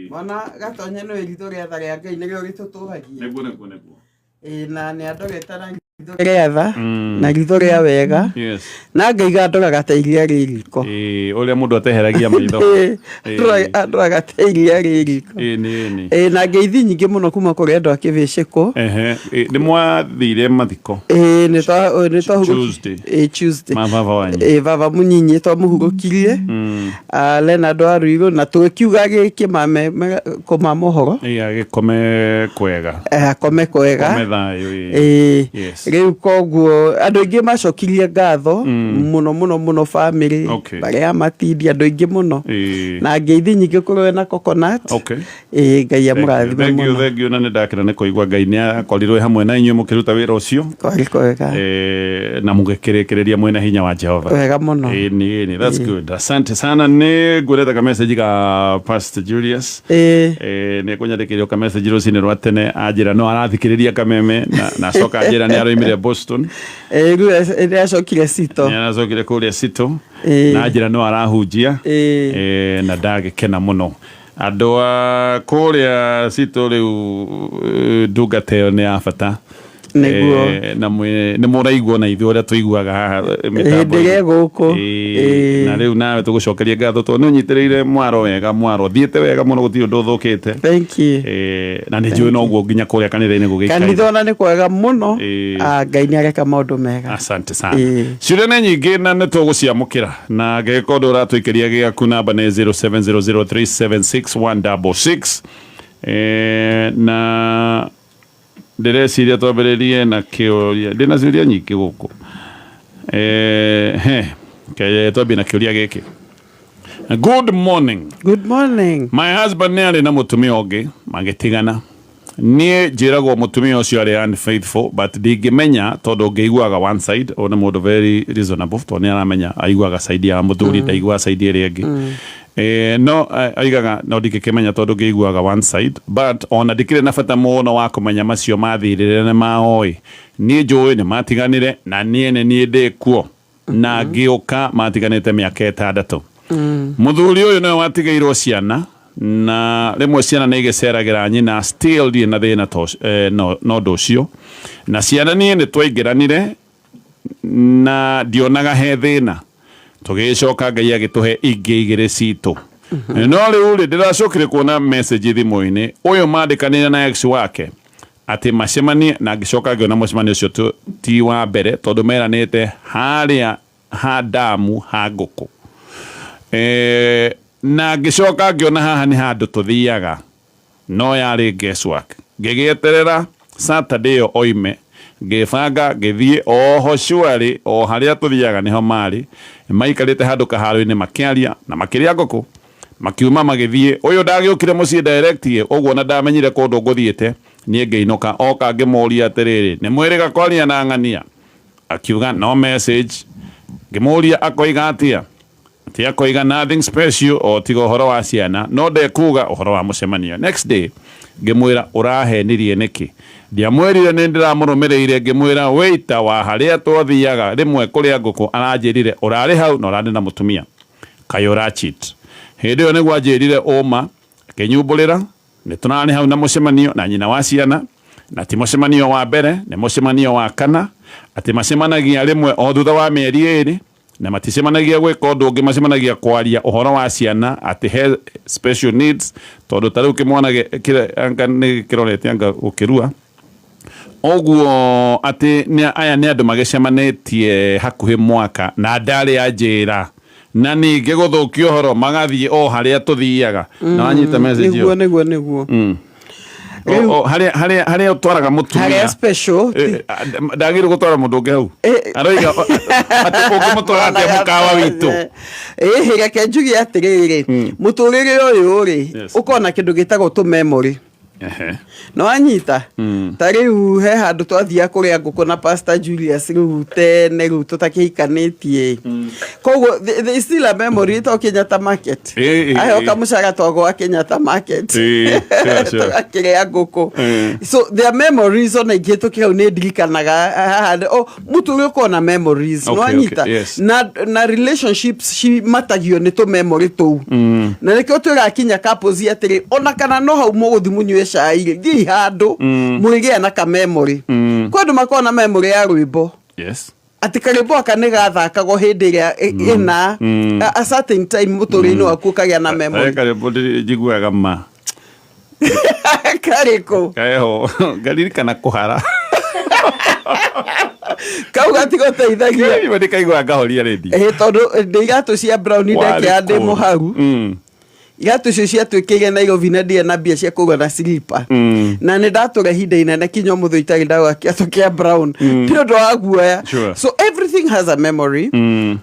Mwana gatonye nĩ ritho rĩa tha rĩa Ngai nĩrĩo rĩtũtũragia. Nĩguo nĩguo nĩguo. Ĩĩ na nĩ andorete na ritho rĩa tha na ritho rĩa wega na ngaiga ndoraga ta iria rĩ riko. Ĩĩ ũrĩa mũndũ ateheragia maitho. Ĩĩ, ndoraga ta iria rĩ riko. Ĩĩ nĩ nĩ. Ĩĩ na ngeithi nyingĩ mũno kuma kũrĩ andũ a Kĩbĩcĩkũ. Ehe, ĩ, nĩ mwathire mathiko. Ĩĩ nĩ twa nĩ twahurũki- Tuesday. Ĩĩ Tuesday. Ma baba wanyu. Ĩĩ baba mũnyinyi twamũhurũkirie. Leonard wa Ruiru na tũgĩkiuga gĩkĩmame kũmama ũhoro. Ĩĩ agĩkome kwega. Akome kwega. Kome thayũ ĩĩ. Ĩĩ. Yes. Rĩu koguo andũ aingĩ macokirie ngatho mũno mũno mũno bamĩrĩ barĩa matindi andũ aingĩ mũno. Na ngeithi nyingĩ kũrĩ we na coconut. Ĩĩ Ngai amũrathime Thank you, mũno. thank you na nĩ ndakena nĩ kũigua Ngai nĩ akorirwo hamwe na inyuĩ mũkĩruta wĩra ũcio. Kwarĩ kwega. Na mũgĩkĩrĩkĩrĩria mwĩna hinya wa Jehova. Wega mũno. Ĩĩ nĩ ĩĩ that's good. Asante sana nĩ ngwĩrete ka message ga Pastor Julius. Ĩĩ. Nĩ ekũnyandĩkĩire ka message rũcinĩ rwa tene anjĩra no arathikĩrĩria kameme na acoka anjĩra nĩ aroimire Boston. Ĩĩ rĩu nĩ acokire Sito. Nĩ aracokire kũrĩa Sito. Ĩĩ. Na anjĩra no arahunjia. Ĩĩ. Na ndagĩkena mũno. Andũ a kũrĩa citũ rĩu ndungata ĩyo nĩ ya bata. Nĩguo. Na nĩ mũraigua na ithuĩ ũrĩa tũiguaga haha mĩtambo-inĩ. Hĩndĩ ĩrĩa ĩgũkũ. Na rĩu nawe tũgũcokerie ngatho tondũ nĩ ũnyitĩrĩire mwaro wega, mwaro ũthiĩte wega mũno gũtirĩ ũndũ ũthũkĩte. Thank you. Na nĩ njũĩ noguo nginya kũrĩa kanitha-inĩ gũgĩikaire. Kanitha ona nĩ kwega mũno. Ngai nĩ areka maũndũ mega. Asante sana. Ciũria nĩ nyingĩ na nĩ tũgũciamũkĩra. Na angĩgĩkorwo ndũ ũratũikĩria gĩaku namba nĩ 0700376166. Na ndĩreciria twambĩrĩrie na kĩũria, ndĩna ciũria nyingĩ gũkũ. He, ke twambie na kĩũria gĩkĩ. Good morning. Good morning. My husband nĩ arĩ na mũtumia ũngĩ magĩtigana. Niĩ njĩragwo mũtumia ũcio arĩ unfaithful but ndingĩmenya tondũ ngĩiguaga one side. Ũyũ nĩ mũndũ very reasonable tondũ nĩ aramenya aiguaga side ya mũthuri ndaiguaga side ĩrĩa ĩngĩ. No aigaga no ndingĩkĩmenya tondũ ngĩiguaga one side but ona ndikĩrĩ na bata mũno wa kũmenya macio mathirĩre nĩ maoĩ. Niĩ njũĩ nĩ matiganire na niĩ nĩ niĩ ndĩkuo. Na ngĩũka matiganĩte mĩaka ĩtandatũ. Mũthuri ũyũ nĩwe watigĩirwo ciana na rĩmwe ciana nĩ igĩceragĩra nyina still ndirĩ na thĩna na ũndũ ũcio. Na ciana niĩ nĩ twaingĩranire na ndionaga he thĩna. Tũgĩcoka Ngai agĩtũhe ingĩ igĩrĩ citũ. No rĩu rĩ ndĩracokire kuona message thimũ-inĩ ũyũ mandĩkanĩire na ex wake atĩ macemanie na ngĩcoka ngĩona mũcemanio ũcio ti wa mbere tondũ meranĩte harĩa ha damu ha ngũkũ. Na ngĩcoka ngĩona haha nĩ handũ tũthiaga no yarĩ guesswork. Ngĩgĩeterera Saturday ĩyo oime ngĩbanga ngĩthiĩ oho surely o harĩa tũthiaga nĩho marĩ maikarĩte handũ kaharo-inĩ makĩaria na makĩrĩa ngũkũ. Makiuma magĩthiĩ. Ũyũ ndagĩũkire mũciĩ direct ĩ, ũguo na ndamenyire kũndũ ngũthiĩte. Niĩ ngĩinũka. Oka ngĩmũria atĩrĩrĩ, nĩ mwĩrĩga kwaria na ng'ania? Akiuga no message. Ngĩmũria akoiga atĩa? Atĩ akoiga nothing special o tiga ũhoro wa ciana, no ndekuga ũhoro wa mũcemanio. Next day ngĩmwĩra ũrahenirie nĩkĩ? Ndiamwĩrire nĩ ndĩramũrũmĩrĩire, ngĩmwĩra waiter wa harĩa twathiaga rĩmwe kũrĩa ngũkũ aranjĩrire ũrarĩ hau na ũrarĩ na mũtumia. Kaĩ ũra cheat? Hĩndĩ ĩyo nĩguo anjĩrire ũma, akĩnyumbũrĩra, nĩ tũrarĩ hau na mũcemanio na nyina wa ciana, na ti mũcemanio wa mbere, nĩ mũcemanio wa kana, atĩ macemanagia rĩmwe o thutha wa mĩeri ĩrĩ, na maticemanagia gwĩka ũndũ ũngĩ, macemanagia kwaria ũhoro wa ciana, atĩ he special needs, tondũ ta rĩu kĩmwana anga nĩ kĩrorete anga gũkĩrua, Ũguo atĩ nĩ aya nĩ andũ magĩcemanĩtie hakuhĩ mwaka na ndarĩ anjĩra na ningĩ gũthũkia ũhoro magathiĩ o harĩa tũthiaga na wanyita message ĩyo Nĩguo, nĩguo, nĩguo. O- o, harĩa harĩa harĩa ũtwaraga mũtumia Harĩa special. Ndagĩrĩirwo gũtwara mũndũ ũngĩ hau aroiga atĩ ũngĩmũtwara atĩa mũkawa witũ. Ĩhĩ, reke njuge atĩrĩrĩ, mũtũrĩre ũyũ rĩ, ũkoragwo na kĩndũ gĩtagwo tũ memory. No anyita ta rĩu he handũ twathiaga kũrĩa ngũkũ na Pastor Julius rĩu tene rĩu tũtakĩhikanĩtie. Koguo there is still a memory ĩtagwo Kenyatta Market. Aheo kamũcara twagwa Kenyatta Market. Sure, sure. Tũgakĩrĩa ngũkũ. So there are memories ona ingĩhĩtũkĩra hau nĩ ndirikanaga haha oh, mũtu ũrĩa ũkoragwo na memories. No anyita. Na relationships cimatagio nĩ tũ memory tũu. Na nĩkĩo twĩrakinya couples atĩrĩ, ona kana no hau mũgũthi mũnyue cai rĩ, thiĩi handũ mũrĩgĩa na ka memory. Kwĩ andũ makoragwo na memory ya rwĩmbo. Atĩ karwĩmbo gaka nĩ gathakagwo hĩndĩ ĩrĩa ĩna a certain time mũtũrĩre-inĩ waku ũkagĩa na memory. Karĩmbo njiguaga ma. Karĩkũ? Kaeho ngaririkana kũhara. Kau gatigũteithagia. Rĩmwe ndĩkaiguaga ngahoria rĩndiũ. Ĩĩ, tondũ ndĩ iratũ cia brown ndekĩra ndĩ mũharu. Iratũ icio ciatuĩkĩire Nairobi na ndirĩ na mbia cia kũgũra na slipper. Na nĩ ndatũra ihinda inene kinya ũmũthĩ itarĩ ndagũra kĩatũ kĩa brown. Nĩ ũndũ wa guoya. So everything has a memory.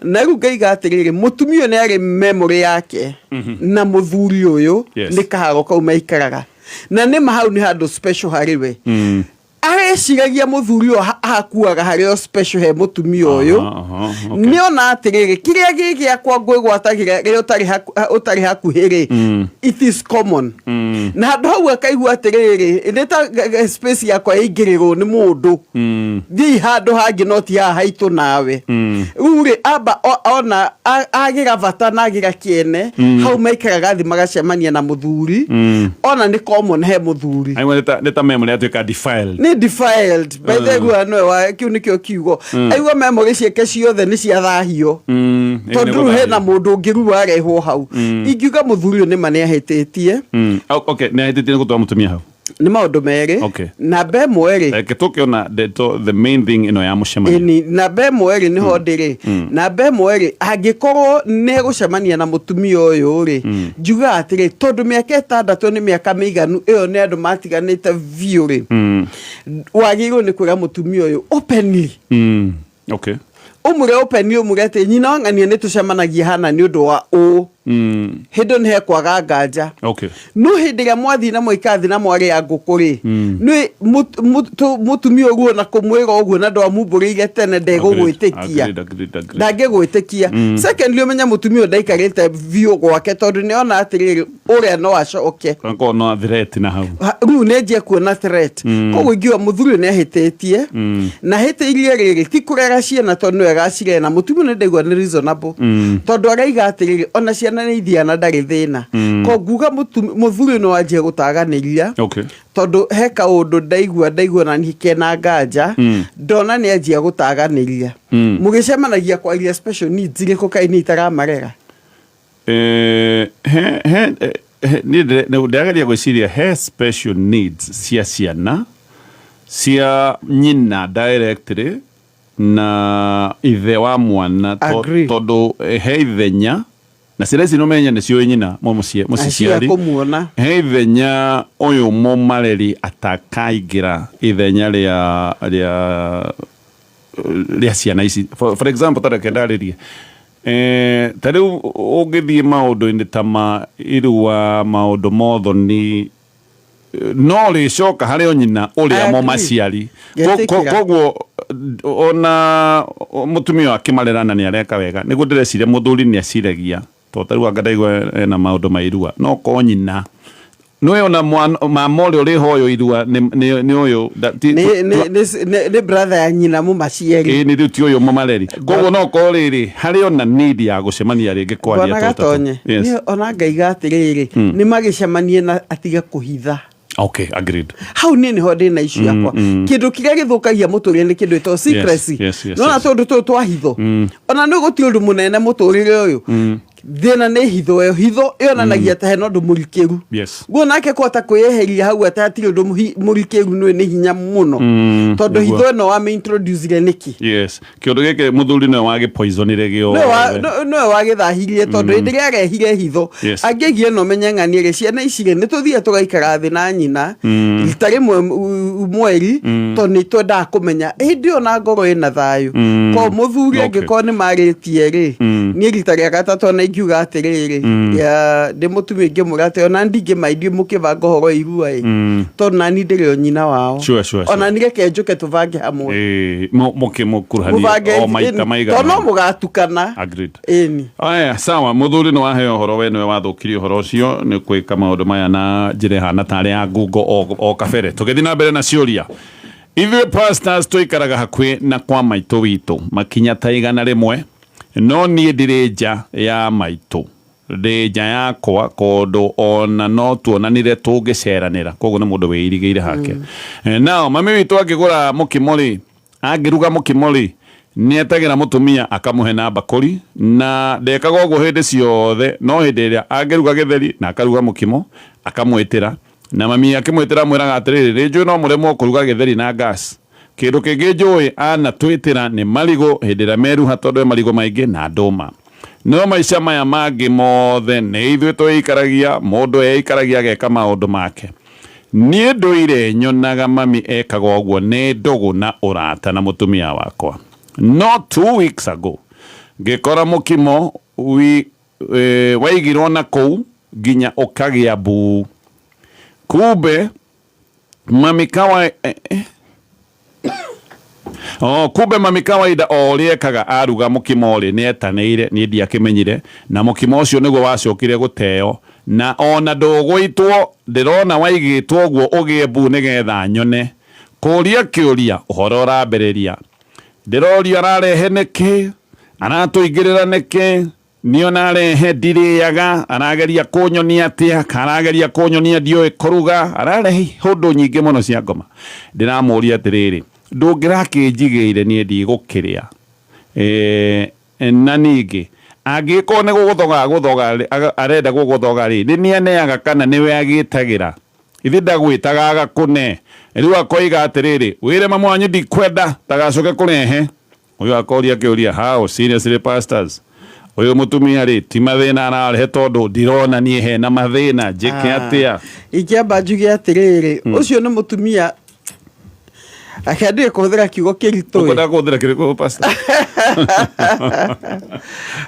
Na rĩu ngaiga atĩrĩrĩ, mũtumia ũyũ nĩ arĩ memory yake na mũthuri ũyũ nĩ kaharo kau maikaraga. Na nĩ ma hau nĩ handũ special harĩ we. Areciragia mũthuri ũyũ ahakuaga harĩ o special he mũtumia ũyũ. Nĩ ona atĩrĩrĩ, kĩrĩa gĩ gĩakwa ngwĩgwatagĩra rĩrĩa ũtarĩ hakuhĩ rĩ, it is common. Na handũ hau akaigua atĩrĩrĩ, nĩ ta space yakwa ĩingĩrĩrwo nĩ mũndũ. Thiĩ handũ hangĩ no ti haha haitũ nawe. Rĩu rĩ, amba ona agĩra bata na agĩra kĩene, hau maikaraga thĩ magacemania na mũthuri. Ona nĩ common he mũthuri. Aigua nĩ ta memory yatuĩka defiled. Nĩ defiled. By the way, nĩwe wa, kĩu nĩkĩo kiugo. Aigua memory ciake ciothe nĩ ciathahio. Tondũ rĩu hena mũndũ ũngĩ rĩu warehwo hau. Ingiuga mũthuri ũyũ nĩ ma nĩ ahĩtĩtie. Okay, nĩ ahĩtĩtie nĩ gũtwara mũtumia hau. Nĩ maũndũ merĩ. Namba ĩmwe rĩ. Reke tũkĩona ndeto the main thing ĩno ya mũcemanio. Ĩni, namba ĩmwe rĩ, nĩho ndĩrĩ. Namba ĩmwe rĩ, angĩkorwo nĩ egũcemania na mũtumia ũyũ rĩ, njugaga atĩrĩ, tondũ mĩaka 6 nĩ mĩaka mĩiganu, ĩyo nĩ andũ matiganĩte biũ rĩ, wagĩrĩirwo nĩ kwĩra mũtumia ũyũ openly. Ũmũre openly, ũmũre atĩ nyina wa ng'ania nĩ tũcemanagia hana nĩ ũndũ wa ũũ. Hĩndĩ ĩyo nĩ hekwaga nganja. No hĩndĩ ĩrĩa mwathiĩ na mwaikara thĩ na mwarĩa ngũkũ rĩ, nĩ mũtumia ũguo na kũmwĩra ũguo na ndwamumbũrĩire tene ndegũgwĩtĩkia. Ndangĩgwĩtĩkia. Secondly, ũmenye mũtumia ũyũ ndaikarĩte biũ gwake tondũ nĩ ona atĩrĩrĩ, ũrĩa no acoke. Akorwo no threat na hau. Rĩu nĩ njie kuona threat. Koguo ingiuga mũthuri ũyũ nĩ ahĩtĩtie. Na ahĩtĩirie rĩrĩ, ti kũrera ciana tondũ nĩwe agacirera, na mũtumia ũyũ nĩ ndaigua nĩ reasonable. Tondũ araiga atĩrĩrĩ, ona ciana nĩ ithiaga na ndarĩ thĩna. Koguo nguga mũthuri ũyũ nĩ wanjia gũtaganĩria. Tondũ he kaũndũ ndaigua na niĩ kena nganja, ndona nĩ anjia gũtaganĩria. Mũgĩcemanagia kwaria special needs irĩkũ kaĩ niĩ itaramarera? Niĩ ndĩrageria gwĩciria he special needs cia ciana cia nyina directly na ithe wa mwana tondũ he ithenya na ciana ici nĩũmenye nĩciũĩ nyina mũciari. Acio akũmuona. He ithenya ũyũ mũmareri atakaingĩra ithenya rĩa ciana ici. For example, ta reke ndarĩrie. Ta rĩu ũngĩthiĩ maũndũ-inĩ ta ma irua, maũndũ mothoni, no rĩcoka harĩ o nyina ũrĩa mũmaciari. Koguo ona mũtumia akĩmarera na nĩ areka wega, nĩguo ndĩreciria mũthuri nĩ aciragia, tondũ ta rĩu anga ndaigua ena maũndũ ma irua, no korwo nyina nĩwe ona mama ũrĩa ũrĩhoywo irua nĩ ũyũ, ti- Nĩ brother ya nyina mũmaciari. Ĩĩ, nĩ rĩu ti ũyũ mũmareri. Koguo no korwo rĩrĩ harĩ ona need ya gũcemania rĩngĩ kwaria Bwana tũtatũ. Gatonye, niĩ ona ngaiga atĩrĩrĩ, nĩ magĩcemanie na atige kũhitha. Okay, agreed. Hau niĩ nĩho ndĩ na issue yakwa. Kĩndũ kĩrĩa gĩthũkagia mũtũrĩre nĩ kĩndũ gĩtagwo secrecy. Nĩwona tũndũ tũtũ twa hitho. Ona nĩ gũtirĩ ũndũ mũnene mũtũrĩre ũyũ. Thĩna nĩ hitho ĩyo. Hitho yonanagia atĩ hena ũndũ mũrikĩru. Guo nake kũhota kwĩyeheria hau atĩ hatirĩ ũndũ mũrikĩru nĩ hinya mũno. Tondũ hitho ĩno wamĩ-introduce-ire nĩkĩ? Kĩũndũ gĩkĩ mũthuri nĩwe wagĩpoisonire gĩothe. Nĩwe wagĩthahirie tondũ hĩndĩ ĩrĩa arehire hitho, angĩaigire no menye ng'ania rĩ, ciana ici rĩ, nĩ tũthiaga tũgaikara thĩ na nyina rita rĩmwe mweri, tondũ nĩ twendaga kũmenya hĩndĩ ĩyo na ngoro ĩna thayũ. Koguo mũthuri angĩkorwo nĩ marĩtie rĩ, niĩ rita rĩa gatatũ ona Ingiuga atĩrĩrĩ, ya ndĩ mũtumia ingĩmwĩra atĩ ona ndingĩmaindio mũkĩbanga ũhoro wa irua ĩ, tondũ nani ndĩrĩ o nyina wao. Ona ni reke njũke tũbange hamwe. Ĩĩ, mũkĩmũkuruhania Mũbange o maita ĩni, maigana. tondũ no mũgatukana. Agreed. Ĩni. Aya, sawa, mũthuri nĩ waheo ũhoro, we nĩwe wathũkirie ũhoro ũcio nĩ gwĩka maũndũ maya na njĩra ĩhana tarĩ ya ngungo o kabere. Tũgĩthiĩ na mbere na ciũria. Ithuĩ pastors tũikaraga hakuhĩ na kwa maitũ witũ makinya ta 100, no niĩ ndirĩ nja ya maitũ, ndĩ nja yakwa kũndũ ona no tuonanire tũngĩceranĩra, koguo nĩ mũndũ wĩirigĩire hake. Nao mami witũ angĩgũra mũkimo rĩ, angĩruga mũkimo rĩ, nĩetagĩra mũtumia akamũhe na mbakũri, na ndekaga ũguo hĩndĩ ciothe, no hĩndĩ ĩrĩa angĩruga gĩtheri na akaruga mũkimo akamwĩtĩra, na mami akĩmwĩtĩra amwĩraga atĩrĩrĩ, nĩ njũĩ no mũremwo kũruga gĩtheri na gas. Kĩndũ kĩngĩ njũĩ anatwĩtĩra nĩ marigũ hĩndĩ ĩrĩa meruha, tondũ e marigũ maingĩ na ndũma. No maica maya mangĩ mothe nĩ ithuĩ twĩikaragia, mũndũ eikaragia ageka maũndũ make. Niĩ ndũire nyonaga mami ekaga ũguo nĩ ndũgũ na ũrata na mũtumia wakwa. No 2 weeks ago ngĩkora mũkimo waigirwo na kũu nginya ũkagĩa mbuu. Kumbe mami kawa Oh, kumbe mami kawaida o ũrĩa ekaga aruga mũkimo rĩ, nĩ etanĩire, niĩ ndiakĩmenyire, na mũkimo ũcio nĩguo wacokire gũteo, na ona ndũgũitwo, ndĩrona waigĩtwo ũguo ũgĩe mbuu nĩgetha nyone. Kũria kĩũria, ũhoro ũrambĩrĩria. Ndĩroria ararehe nĩkĩ, aratũingĩrĩra nĩkĩ, niona arehe ndirĩaga, arageria kũnyonia atĩa, karageria kũnyonia ndiũĩ kũruga, ararehe ũndũ nyingĩ mũno cia ngoma. Ndĩramũria atĩrĩrĩ, ndũngĩrakĩnjigĩire niĩ ndigũkĩrĩa. Na ningĩ angĩkorwo nĩ gũgũthoga agũthoga rĩ, arenda gũgũthoga rĩ, nĩ niĩ aneaga kana nĩwe agĩtagĩra? Ithe ndagwĩtaga agakũne. Rĩu akoiga atĩrĩrĩ, wĩre mamu wanyu ndikwenda ndagacoke kũrehe. Ũyũ akoria kĩũria, how seriously pastors, ũyũ mũtumia rĩ ti mathĩna ararehe, tondũ ndirona niĩ hena mathĩna, njĩke atĩa? Ingĩamba njuge atĩrĩrĩ, ũcio nĩ mũtumia akendire kũhũthĩra kiugo kĩritũ. Ũkwenda kũhũthĩra kĩrĩkũ, pastor?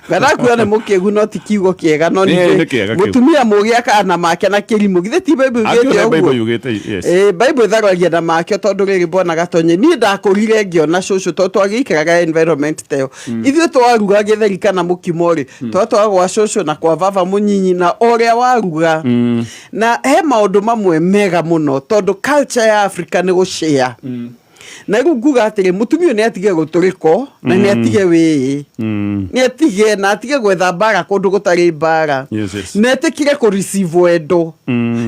Kana kuga nĩ mũkĩgu, no ti kiugo kĩega, no Ĩĩ, ningĩ nĩ kĩega kĩu. Mũtumia mũgĩ akaga na make na kĩrimũ, githĩ ti Bible Akĩo yugĩte nĩ Bible ũguo? yugĩte, yes. Ĩĩ, Bible ĩtharwagia na makĩo, tondũ rĩrĩ, bwana Gatonye, niĩ ndakũrire ngĩona cũcũ, tondũ twagĩikaraga environment ta ĩyo. Ithuĩ twaruga gĩtheri kana mũkimo rĩ, twatwaga gwa cũcũ na kwa baba mũnyinyi, na ũrĩa waruga na he maũndũ mamwe mega mũno, tondũ culture ya Africa nĩ gũshare. Na rĩu nguga atĩrĩ, mũtumia ũyũ nĩ atige gũtũrĩko na nĩ atige wĩĩ, nĩ atige na atige gwetha mbara kũndũ gũtarĩ mbara. Na etĩkire kũ receive wendo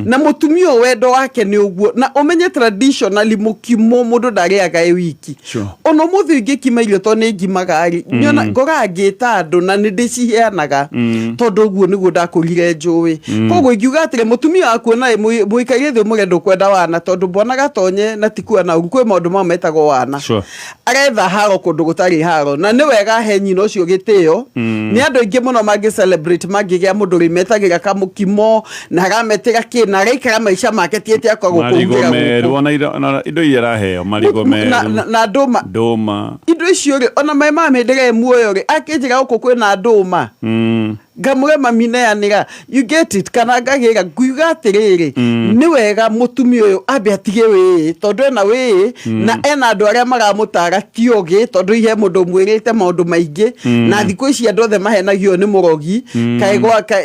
na mũtumia ũyũ, wendo wake nĩ ũguo. Na ũmenye traditionally mũkimo mũndũ ndarĩaga ĩ wiki. Ona ũmũthĩ ingĩkima irio, tondũ nĩ ngimaga rĩ, nyona ngoraga ngĩta andũ na nĩ ndĩciheanaga, tondũ ũguo nĩguo ndakũrire njũĩ. Koguo ingiuga atĩrĩ, mũtumia waku ona mũikarie thĩ ũmũre ndũkwenda wana, tondũ bwana Gatonye, na ti kuona ũguo, kwĩ maũndũ mamwe metagwo wana. Aretha haro kũndũ gũtarĩ haro, na nĩ wega he nyina ũcio gĩtĩo. Nĩ andũ aingĩ mũno mangĩ celebrate mangĩgĩa mũndũ ũrĩmetagĩra kamũkimo na arametĩra kĩ na araikara maica make, ti atĩ akwa Marigũ gũkũrugĩra meru gũkũ. Ona indo iria araheo, marigũ meru, na ndũma, ndũma. Indo icio rĩ, ona maĩ ma mĩndĩre muoyo rĩ, akĩnjĩra gũkũ kwĩna ndũma, ngamũre mami neanĩra, you get it, kana ngagĩra. Nguiga atĩrĩrĩ, nĩ wega mũtumia ũyũ ambe atige wĩĩ, tondũ ena wĩĩ na ena andũ arĩa maramũtara ti ogĩ, tondũ ihe mũndũ mwĩrĩte maũndũ maingĩ. Na thikũ ici andũ othe mahenagio nĩ mũrogi, kaĩ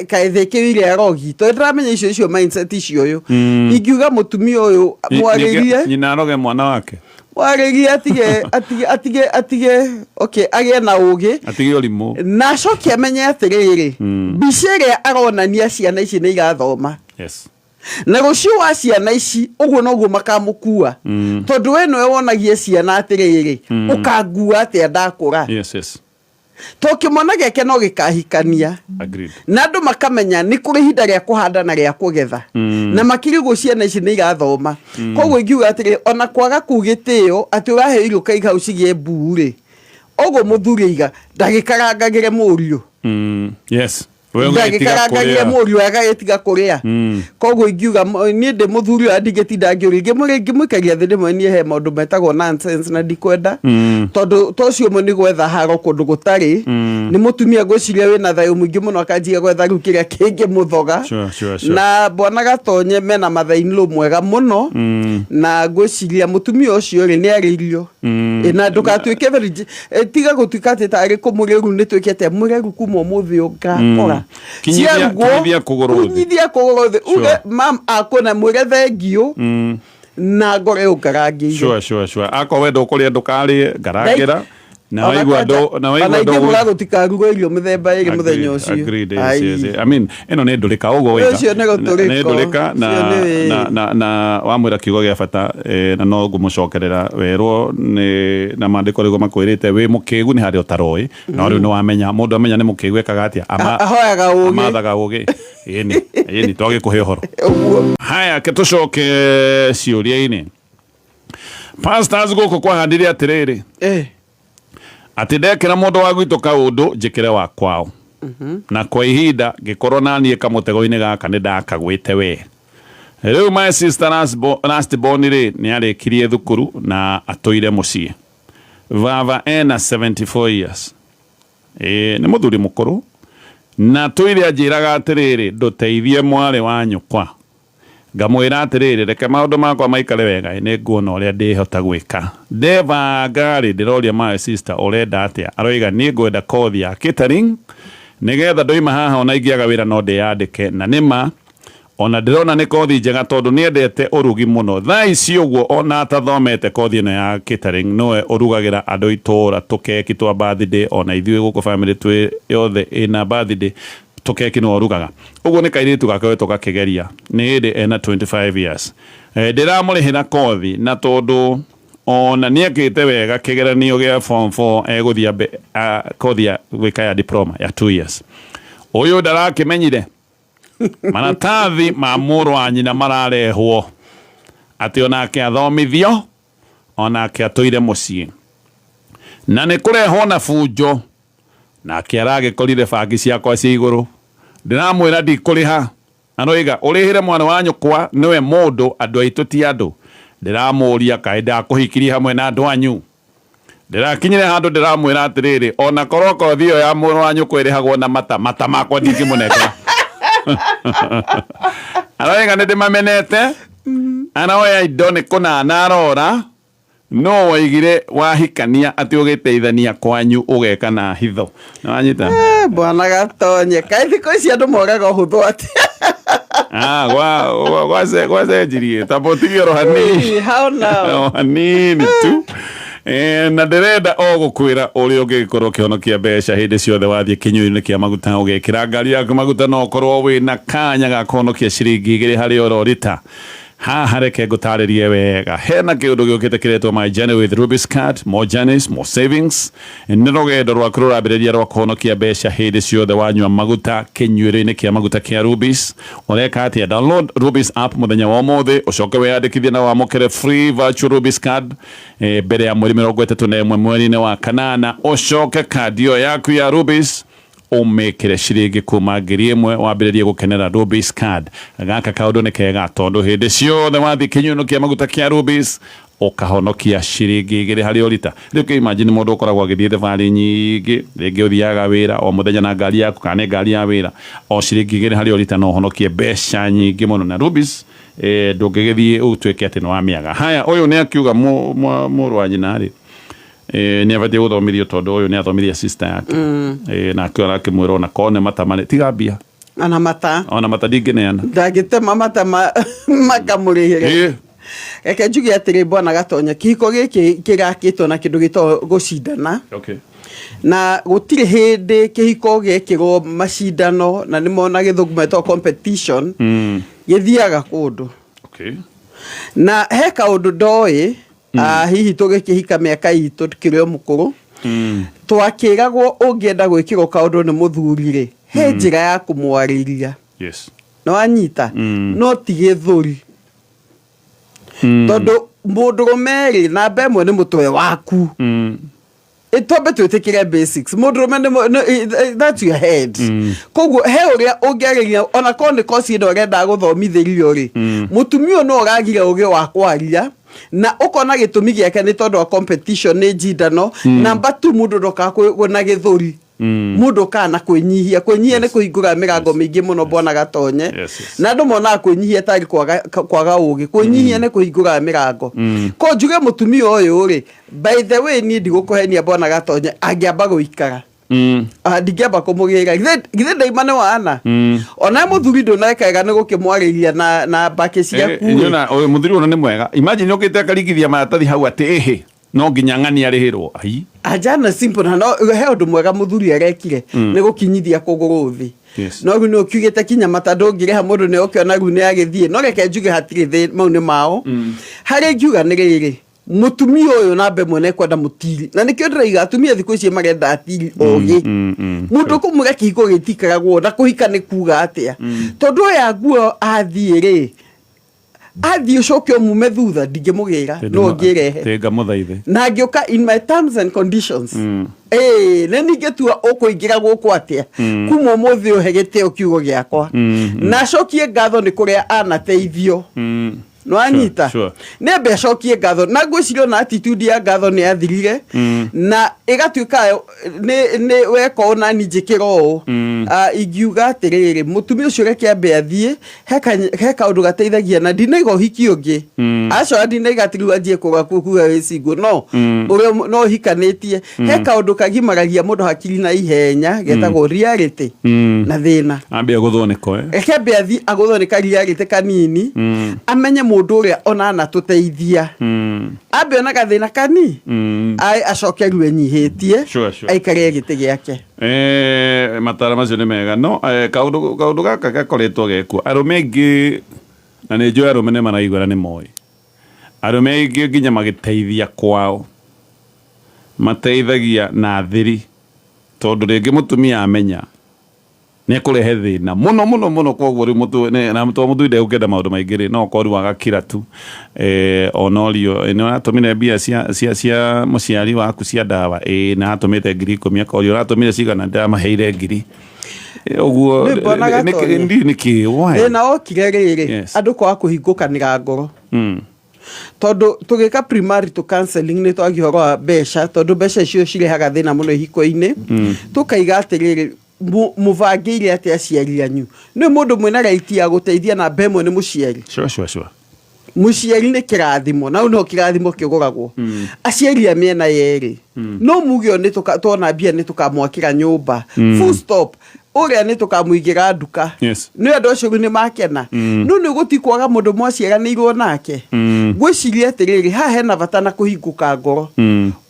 kaĩ thĩkĩrĩire arogi, tondũ ndĩramenya icio mindset icio. Ũyũ ingiuga mũtumia ũyũ mwarĩrie. Nyina aroge mwana wake. Mwarĩrie atige atige atige atige, okay, agĩe na ũgĩ. Atige ũrimũ. Na acoke amenye atĩrĩrĩ, mbica ĩrĩa aronania ciana ici nĩ irathoma, na rũciũ wa ciana ici ũguo noguo makamũkua, tondũ we nĩwe wonagie ciana atĩrĩrĩ, ũkangua atĩa ndakũra. To kĩmwana gĩake no gĩkahikania, na andũ makamenya nĩ kũrĩ ihinda rĩa kũhanda na rĩa kũgetha, na makĩria ũguo ciana ici nĩ irathoma. Koguo ingiuga atĩrĩ, ona kwaga kuu gĩtĩo atĩ ũraheo irio ũkaiga hau cigĩe mbuu rĩ, ũguo mũthuri aiga ndagĩkarangagĩre mũriũ. We ũgagĩtiga Ndagĩkarangagia kũrĩa. Mũriũ agagĩtiga kũrĩa. Koguo ingiuga niĩ ndĩ mũthuri ũyũ, ndingĩtinda ngĩũria, ingĩmũikaria thĩ ndĩmwe, niĩ he maũndũ metagwo nonsense na ndikwenda, tondũ to ũcio ũmwe nĩ gwetha haro kũndũ gũtarĩ. Nĩ mũtumia ngwĩciria wĩna thayũ mũingĩ mũno, akanjia gwetha rĩu kĩrĩa kĩngĩmũthoga. Sure, sure, sure. Na bwana Gatonye mena mathainlo mwega mũno, na ngwĩciria mũtumia ũcio rĩ, nĩ arĩirio. Ĩ, na ndũgatuĩke tiga gũtuĩka atĩ tarĩ kũmũrĩru nĩ tuĩke atĩa mũreru kuma ũmũthĩ ũngakora. Kinyithia kũgũrũ thĩ. Kinyithia kũgũrũ thĩ, uge mam akũna, mwĩre thengiũ na ngore ũngarangĩire. Sure. Akorwo we ndũkũrĩa, ndũkarĩe, ngarangĩra na waigua ndũ na waigua Ona ndũ ingĩmũra gũtikarugwo irio mĩthemba ĩrĩ mũthenya ũcio. Agreed, yes, Ai. yes. I mean, ĩno nĩ ndũrĩka ũguo waiga. Ũcio nĩ gũtũrĩko. Nĩ ndũrĩka na Ũcio na wamwĩra kiugo gĩa bata, na no ngũmũcokerera werwo nĩ na maandĩko rĩguo makwĩrĩte wĩ mũkĩgu nĩ harĩa ũtaroĩ, no rĩu nĩ wamenya. Mũndũ amenya nĩ mũkĩgu ekaga atĩa? Ahoyaga ũũgĩ. Amathaga ũgĩ. Ĩni, ĩni, twagĩkũhe ũhoro. Ũguo. Haya, ke tũcoke ciũria-inĩ. Pastors, gũkũ kwahandire atĩrĩrĩ, atĩ ndekĩra mũndũ wa gwitũ kaũndũ, njĩkĩre wa kwao, na kwa ihinda ngĩkorwo naniĩ kamũtego-inĩ gaka nĩ ndakagwĩte we. Rĩu my sister last born rĩ, nĩ arĩkirie thukuru na atũire mũciĩ. Baba ena 74 years. Ĩĩ, nĩ mũthuri mũkũrũ, na tũire anjĩraga atĩrĩrĩ, "Ndũteithie mwarĩ wa nyũkwa." Ngamwĩra atĩrĩrĩ, reke maũndũ makwa maikare wega, nĩ nguona ũrĩa ndĩhota gwĩka. Ndebanga rĩ, ndĩroria my sister, "Ũrenda atĩa?" Aroiga, "Niĩ ngwenda kothi ya catering, nĩgetha ndoima haha ona ingĩaga wĩra no ndĩyandĩke." Na nĩma ona ndĩrona nĩ kothi njega, tondũ nĩendete ũrugi mũno. Thaa ici ũguo, ona atathomete kothi ĩno ya catering, nowe ũrugagĩra andũ itũũra tũkeki twa birthday. Ona ithuĩ gũkũ family twĩ yothe ĩna birthday, tũkeki nĩwe ũrugaga. Ũguo nĩ kairĩtu gakoretwo gakĩgeria, nĩ hĩndĩ ena 25 years. Ndĩramũrĩhĩra kothi, na tondũ ona nĩekĩte wega kĩgeranio gĩa form 4, egũthiĩ ambe kothi ya gwĩka ya diploma ya 2 years. Ũyũ ndarakĩmenyire maratathi ma mũrũ wa nyina mararehwo atĩ onake athomithio, onake atũire mũciĩ, na nĩ kũrehwo na bunjo. Nake aragĩkorire bangi ciakwa cia igũrũ. Ndĩramwĩra ndikũrĩha, aroiga, "Ũrĩhĩre mwana wa nyũkwa, nĩwe mũndũ, andũ aitũ ti andũ." Ndĩramũria, "Kaĩ ndakũhikirie hamwe na andũ anyu?" Ndĩrakinyire handũ ndĩramwĩra atĩrĩrĩ, ona korwo kothi ĩyo ya mũrũ wa nyũkwa ĩrĩhagwo na mata mata makwa, ndingĩmũnengera. Aroiga nĩ ndĩmamenete. Aroya indo nĩ kũnana arora. No waigire wahikania atĩ ũgĩteithania kwanyu ũgeka na hitho, nĩwanyita? Eh, bwana Gatonye, kaĩ thikũ ici andũ moraga ũhũthũ atĩ? Ah, gwacenjirie tambotigio ro hanini. How now? O hanini tu. Na ndĩrenda o gũkwĩra ũrĩa ũngĩgĩkorwo ũkĩhonokia mbeca hĩndĩ ciothe wathiĩ kĩnyuĩro-inĩ kĩa maguta. Ũgekĩra ngari yaku maguta, no ũkorwo wĩna kanya ga kũhonokia ciringi 2 harĩ oro rita. Haha reke ngũtarĩrie wega. Hena kĩũndũ gĩũkĩte kĩretwo My Journey with Rubis Card, more journeys, more savings. Nĩ rũgendo rwaku rũrambĩrĩria rwa kũhonokia mbeca hĩndĩ ciothe wanyua maguta kĩnyuĩro-inĩ kĩa maguta kĩa Rubis. Ũreka atĩa? Download Rubis app mũthenya wa ũmũthĩ, ũcoke wĩyandĩkithie na wamũkĩre free virtual Rubis card mbere ya mweri 31 mweri-inĩ wa kanana. Ũcoke kandi ĩyo yaku ya Rubis ũmĩkĩre ciringi kuma 1000, wambĩrĩrie gũkenera Rubis card. Gaka kaũndũ nĩ kega, tondũ hĩndĩ ciothe wathiĩ kĩnyuĩro kĩa maguta kĩa Rubis, ũkahonokia ciringi 2 harĩ o rita. Rĩu kĩ imagine mũndũ ũkoragwo agĩthiĩ thabarĩ nyingĩ, rĩngĩ ũthiaga wĩra o mũthenya na ngari yaku kana nĩ ngari ya wĩra, o ciringi 2 harĩ o rita no ũhonokie mbeca nyingĩ mũno. Na Rubis ndũngĩgĩthiĩ ũtuĩke atĩ nĩ wamĩaga. Haya, ũyũ nĩ akiuga mũrũ wa nyina rĩ, nĩ abatiĩ gũthomithio, tondũ ũyũ nĩ athomithia sister yake. Nake arakĩmwĩra ona korwo nĩ mata marĩ tiga mbia. Ona mata. Ona mata ndingĩneana. Ndangĩtema mata makamũrĩhĩre. Reke njuge atĩrĩ, bwana Gatonya, kĩhiko gĩkĩ kĩrakĩtwo na kĩndũ gĩtagwo gũcindana. Na gũtirĩ hĩndĩ kĩhiko gĩekĩrwo macindano, na nĩmo na gĩthũngũ metagwo competition, gĩthiaga kũndũ. Na he kaũndũ ndoĩ, hihi tũgĩkĩhika mĩaka itũ tukĩrĩ o mũkũrũ, twakĩragwo ũngĩenda gwĩkĩrwo kaũndũ nĩ mũthuri rĩ, he njĩra ya kũmwarĩria. Nĩ wanyita? No ti gĩthũri, tondũ mũndũrũme rĩ, namba ĩmwe nĩ mũtwe waku. Twambe twĩtĩkĩre basics. Mũndũrũme that's your head. Koguo he ũrĩa ũngĩarĩria, ona korwo nĩ koci ĩno ũrendaga gũthomithĩrio rĩ, mũtumia ũyũ no ũragire ũgĩ wa kwaria, na ũkona gĩtũmi gĩake nĩ tondũ wa competition, nĩ njindano. Number two, mũndũ ndokaga na gĩthũri, mũndũ ũkaga na kwĩnyihia. Kwĩnyihia nĩ kũhingũra mĩrango mĩingĩ mũno, bwana Gatonye. Na andũ monaga kwĩnyihia tarĩ kwaga ũgĩ. Kwĩnyihia nĩ kũhingũra mĩrango. Ko njuge mũtumia ũyũ rĩ, by the way, niĩ ndigũkũhenia, bwana Gatonye, angĩamba gũikara, Ah, ndingĩamba kũmũgĩra. Githĩ ndaima nĩ wana ona mũthuri ndũnekega nĩ gũkĩmwarĩria na mbakĩ ciaku rĩ. Nyona ũyũ mũthuri ũyũ nĩ mwega. Imagine ũkĩte akaringithia maratathi hau atĩ ĩhĩ, no nginya ng'ani arĩhĩrwo ai. Anjana simple, na no he ũndũ mwega mũthuri arekire nĩ gũkinyithia kũgũrũ thĩ. No rĩu nĩ ũkiugĩte kinya mata ndũngĩrĩha, mũndũ nĩ ũkĩona rĩu nĩ agĩthiĩ. No reke njuge hatirĩ thĩ, mau nĩ mao. Harĩa ingiuga nĩ rĩrĩ, mũtumia ũyũ namba ĩmwe nĩ kwenda mũtiri, na nĩkĩo ndĩraiga atumia thikũ ici marenda atiri ogĩ. Mũndũ ũkũmwĩra kĩhiko gĩtikaragwo na kũhika nĩ kuga atĩa, tondũ oya nguo athiĩ rĩ, athiĩ ũcoke ũmume thutha, ndingĩmũgĩra, no ngĩrehe. Tĩnga mũthaithe. Na ngĩũka in my terms and conditions. Ĩĩ, nĩ ningĩtua ũkũingĩra gũkũ atĩa kuma ũmũthĩ, ũhe gĩtĩo kiugo gĩakwa na acokie ngatho nĩ kũrĩa anateithio. Nĩwanyita? Sure. Nĩ ambe acokie ngatho, na ngwĩciria ona attitude ya ngatho nĩ yathirire na ĩgatuĩka nĩ weka ũũ nani njĩkĩra ũũ. Ah, ingiuga atĩrĩrĩ, mũtumia ũcio reke ambe athiĩ. He kaũndũ gateithagia, na ndinaiga ũhiki ũngĩ, aca, ndinaiga atĩ rĩu anjie kũga kuga wĩ single, no ũrĩa no ũhikanĩtie, he kaũndũ kagimaragia mũndũ hakiri na ihenya getagwo reality na thĩna. Ambia gũthwo nĩko, eh? Reke ambe athiĩ agũthwo nĩ ka reality kanini, amenye mũndũ ũrĩa ona anatũteithia, ambe ona gathĩna kani. Acoke rĩu enyihĩtie, aikare gĩtĩ gĩake. Matara macio nĩ mega, no kaũndũ gaka gakoretwo gekuo, arũme aingĩ, na nĩ njũĩ arũme nĩ maraigua na nĩ moĩ, arũme aingĩ nginya magĩteithia kwao mateithagia na thiri, tondũ rĩngĩ mũtumia amenya nĩ ekũrehe thĩna mũno mũno mũno. Koguo rĩu na to mũthuri ndegũkĩenda maũndũ maingĩ rĩ, no ũkorwo rĩu agakira tu, onorio nĩ ũratũmire mbia cia mũciari waku cia ndawa, ĩĩ, na atũmĩte 10,000, akorio ũratũmire cigana, ndĩramaheire 1,000. Ũguo. Nĩ mbona Gatonye. Ndiũĩ nĩkĩ, why? Thĩna wokire rĩrĩ, andũ kwaga kũhingũkanĩra ngoro, tondũ tũgĩka premarital counseling nĩ twagia ũhoro wa mbeca, tondũ mbeca icio cirehaga thĩna mũno ihiko-inĩ. Tũkaiga atĩrĩrĩ, mũbangĩire atĩa aciari anyu? Nĩ mũndũ mwĩna right ya gũteithia namba ĩmwe nĩ mũciari. Sure, sure, sure. Mũciari nĩ kĩrathimo, na no kĩrathimo kĩgũragwo. Aciari a mĩena yerĩ no muge ũyũ nĩ tuona mbia nĩ tũkamwakĩra nyũmba, full stop, ũrĩa nĩ tũkamũigĩra nduka. Nĩ andũ acio rĩu nĩ makena, no nĩ gũti kwaga mũndũ mwaciaranĩirwo nake. Ngwĩciria atĩrĩrĩ, haha hena bata na kũhingũka ngoro,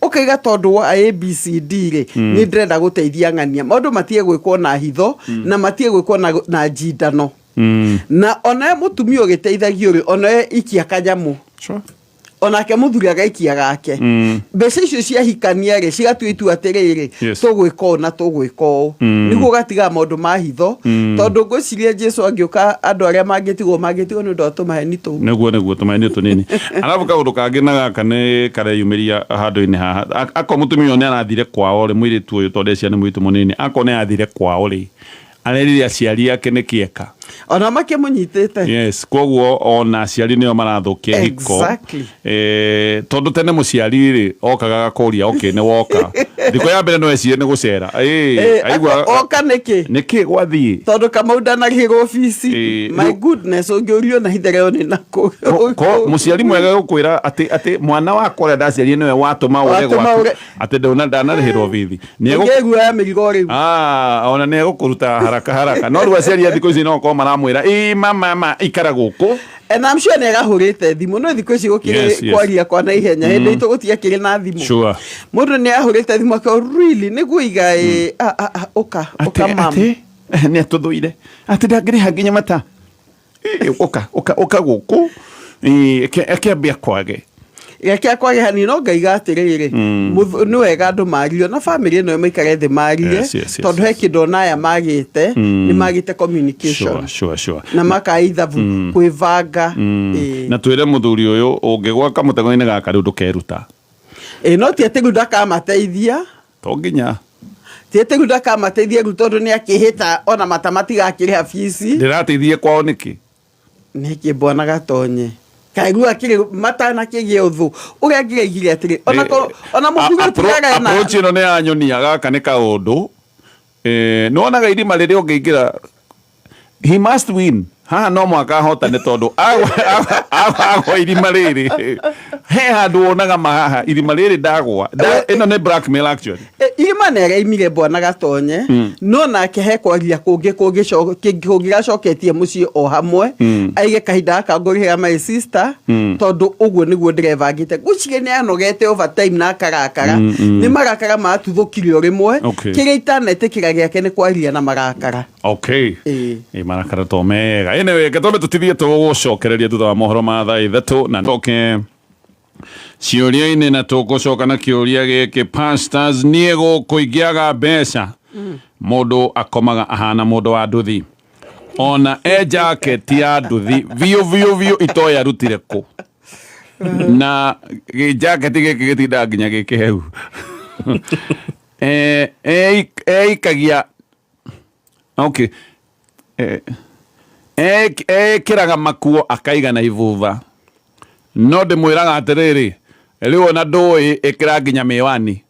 ũkaiga tondũ wa ABCD rĩ, nĩ ndĩrenda gũteithia ng'ania, maũndũ matige gwĩkwo na hitho na matige gwĩkwo na njindano. Na ona mũtumia ũgĩteithagio rĩ, ona ikia kanyamũ. Onake mũthuri agaikia gake. Mbeca icio ciahikania rĩ, cigatua itua atĩrĩrĩ, tũgwĩka ũũ na tũgwĩka ũũ, nĩguo ũgatigaga maũndũ ma hitho, tondũ ngwĩciria Jesu angĩũka, andũ arĩa mangĩtigwo nĩ ũndũ wa tũmaheni tũu. Nĩguo tũmaini tũnini. Arabu kaũndũ kangĩ na gaka nĩ kareyumĩria handũ-inĩ haha. Akorwo mũtumia ũyũ nĩ arathire kwao rĩ, mũirĩtu ũyũ, tondũ ndeciria nĩ mũirĩtu mũnini, akorwo nĩ arathire kwao rĩ, arerire aciari ake nĩ kĩeka. Ona makĩmũnyitĩte. Yes, koguo ona aciari nĩo marathũkia hiko. Tondũ tene mũciari rĩ okaga agakũria, okay, nĩ woka thikũ ya mbere, no ecirie nĩ gũcera. Aigua oka nĩkĩ? Nĩkĩ gwathiĩ? Tondũ Kamau ndanarĩhĩrwo bici. My goodness, ũngĩũrio na hithereo nĩ nakũ? Ko mũciari mwega gũkwĩra atĩ mwana wakwa ũrĩa ndaciarire nĩwe watũma ũre Watũma gwaku, ũre. Atĩ ndanarĩhĩrwo bithi. Ũngĩigua ya mĩrigo rĩu. Ah, ona nĩ egũkũruta haraka haraka, no rĩu aciari a thikũ ici no korwo maramwĩra, ĩ mama ma ikara gũkũ. And I'm sure nĩ agahũrĩte thimũ, no thikũ ici gũkĩrĩ kwaria kwa na ihenya, hĩndĩ itũ gũtiakĩrĩ na thimũ. Mũndũ nĩ ahũrĩte thimũ akauga, really nĩguo iga ĩ, ah, ah, ah, ũka ũka atĩ mam. Atĩ nĩ atũthũire, atĩ ndangĩrĩha nginya mata. Ĩ, ũka ũka ũka gũkũ. Ĩ, eke ambia kwage. Reke akwage hanini, no ngaiga atĩrĩrĩ, nĩ wega andũ mario na bamĩrĩ ĩno maikare thĩ marie, tondũ he kĩndũ ona aya magĩte, nĩ magĩte communication na makaga ithabu kwĩbanga. Ĩĩ. Na twĩre mũthuri ũyũ, ũngĩgwa kamũtego-inĩ gaka rĩu ndũkeruta. Ĩ no ti atĩ rĩu ndakamateithia. To nginya. Ti atĩ rĩu ndakamateithia rĩu tondũ nĩ akĩhĩta ona mata matigakĩrĩha bici. Ndĩrateithie kwao nĩkĩ? Nĩkĩ bwana Gatonye? Kaĩ rĩu akĩrĩ matanakĩgĩa ũthũ ũrĩa angĩraigire atĩrĩ ona ko ona mũthuri ũtigare na approach ĩno nĩ yanyonia gaka nĩ kaũndũ. Nĩ wonaga irima rĩrĩa ũngĩingĩra, he must win. Haha no mũhaka ahotane tondũ agwa irima rĩrĩ, he handũ wonaga ma haha irima rĩrĩ ndagwa. Ĩno nĩ blackmail actually. Irima nĩ araimire bwana Gatonye, no nake he kwaria kũngĩ kũngĩgacoketie mũciĩ o hamwe, aige kahinda gaka ngũrĩhĩra my sister, tondũ ũguo nĩguo ndĩrebangĩte. Ngwĩciria nĩ anogete over time na akarakara, nĩ marakara matuthũkire o rĩmwe. Kĩrĩa itanetĩkĩra gĩake nĩ kwaria na marakara. Okay. Ĩ marakara to mega. Anyway, reke twambe tũtithie, tũgũcokereria thutha wa mohoro ma thaa 3 na toke ciũria-inĩ, na tũgũcoka na kĩũria gĩkĩ: pastors, niĩ gũkũ ingĩaga mbeca, mũndũ akomaga ahana mũndũ wa nduthi, ona e jaketi ya nduthi biũ biũ biũ, itoĩ arutire kũ, na gĩjaketi gĩkĩ gĩtindaga nginya gĩkĩhehu. Eikagia, okay, ekĩraga makuo akaigana ibuba, no ndĩmwĩraga atĩrĩrĩ, rĩu ona ndũĩ ĩkĩra nginya mĩwani.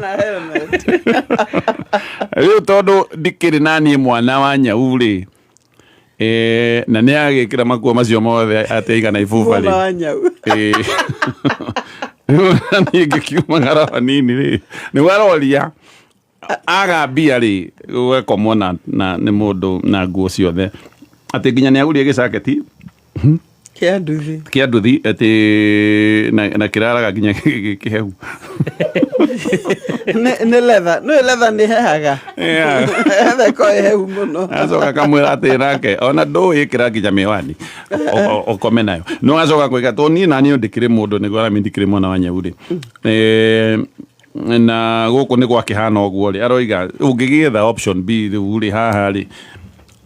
Na helmet. Rĩu tondũ ndikĩrĩ na niĩ mwana wa nyau rĩ, na nĩ agĩkĩra makuo macio mothe atĩ aigana ibuba. Mwana rĩ wa nyau. Rĩu ona niĩ ngĩkiumagara hanini rĩ, nĩguo aroria aga mbia rĩ, gũgakomwo na nĩ mũndũ na nguo ciothe, atĩ nginya nĩ agũrire gĩcaketi kĩa nduthi. Kĩa nduthi, atĩ na kĩraraga nginya kĩhehu. Nĩ leather, nĩ leather, nĩ hehaga. Leather ĩkoragwo ĩ hehu mũno. Acoka akamwĩra atĩ nake ona ndũĩ ĩkĩra nginya mĩwani ũkome nayo. No acoka kwĩga to niĩ naniĩ ndikĩrĩ mũndũ nĩguo arami ndikĩrĩ mwana wa nyau rĩ. Na gũkũ nĩ gwakĩhana ũguo rĩ, aroiga ũngĩgĩetha option B rĩu rĩ haha rĩ,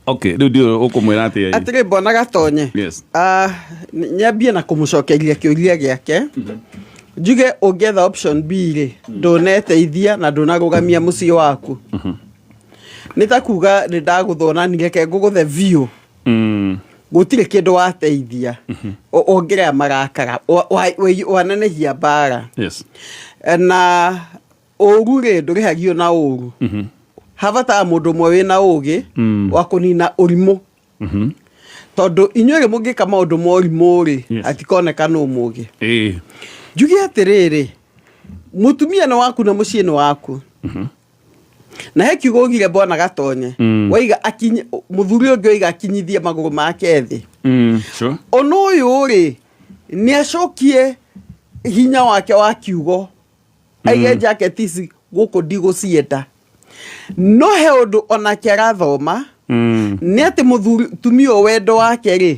okay, rĩu ndiũĩ ũkũmwĩra atĩa ĩ. Atĩrĩ bwana Gatonye. Yes. Ah, nyambie na kũmũcokeria kĩũria gĩake, njuge ũngĩetha option B rĩ, ndũneteithia na ndũnarũgamia mũciĩ waku. Nĩ ta kuga nĩ ndagũthona nireke ngũgũthe biũ. Gũtirĩ kĩndũ wateithia. Wongerera marakara, wanenehia mbara. Na ũru rĩ, ndũrĩhagio na ũru. Habataga mũndũ ũmwe wĩna ũgĩ wa kũnina ũrimũ, tondũ inyuĩ rĩ mũngĩka maũndũ ma ũrimũ rĩ, hatikoneka nũ mũgĩ. Njuge atĩrĩrĩ, mũtumia nĩ waku na mũciĩ nĩ waku, na he kiugo ugire bwana Gatonye. Waiga akinyi mũthuri ũngĩ oiga akinyithie magũrũ make thĩ. Ona ũyũ rĩ, nĩ acokie hinya wake wa kiugo, aige jacket ici gũkũ ndigũcienda. No he ũndũ onake arathoma, nĩ atĩ mũthuri tumia ũyũ wendo wake rĩ,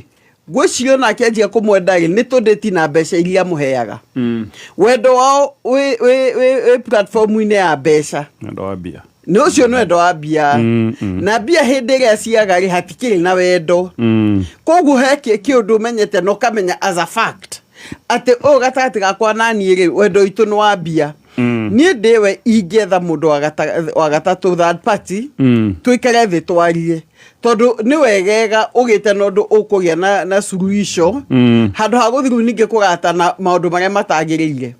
ngwĩciria onake anjia kũmwenda rĩ, nĩ tũndĩti na mbeca iria amũheaga. Wendo wao wĩ platform-inĩ ya mbeca. Wendo wa mbia. Nĩ ũcio nĩ wendo wa mbia, na mbia hĩndĩ ĩrĩa ciaga rĩ, hatikĩrĩ na wendo. Koguo he kĩũndũ ũmenyete na ũkamenya as a fact atĩ ũyũ gatagatĩ gakwa na niĩ rĩ, wendo witũ nĩ wa mbia. Niĩ ndĩwe ingĩetha mũndũ wa gatatũ, third party, tũikare thĩ twarie, tondũ nĩ wegega ũgĩte na ũndũ ũkũgĩa na suluhisho, handũ ha gũthiĩ rĩu ningĩ kũgatana maũndũ marĩa matagĩrĩire.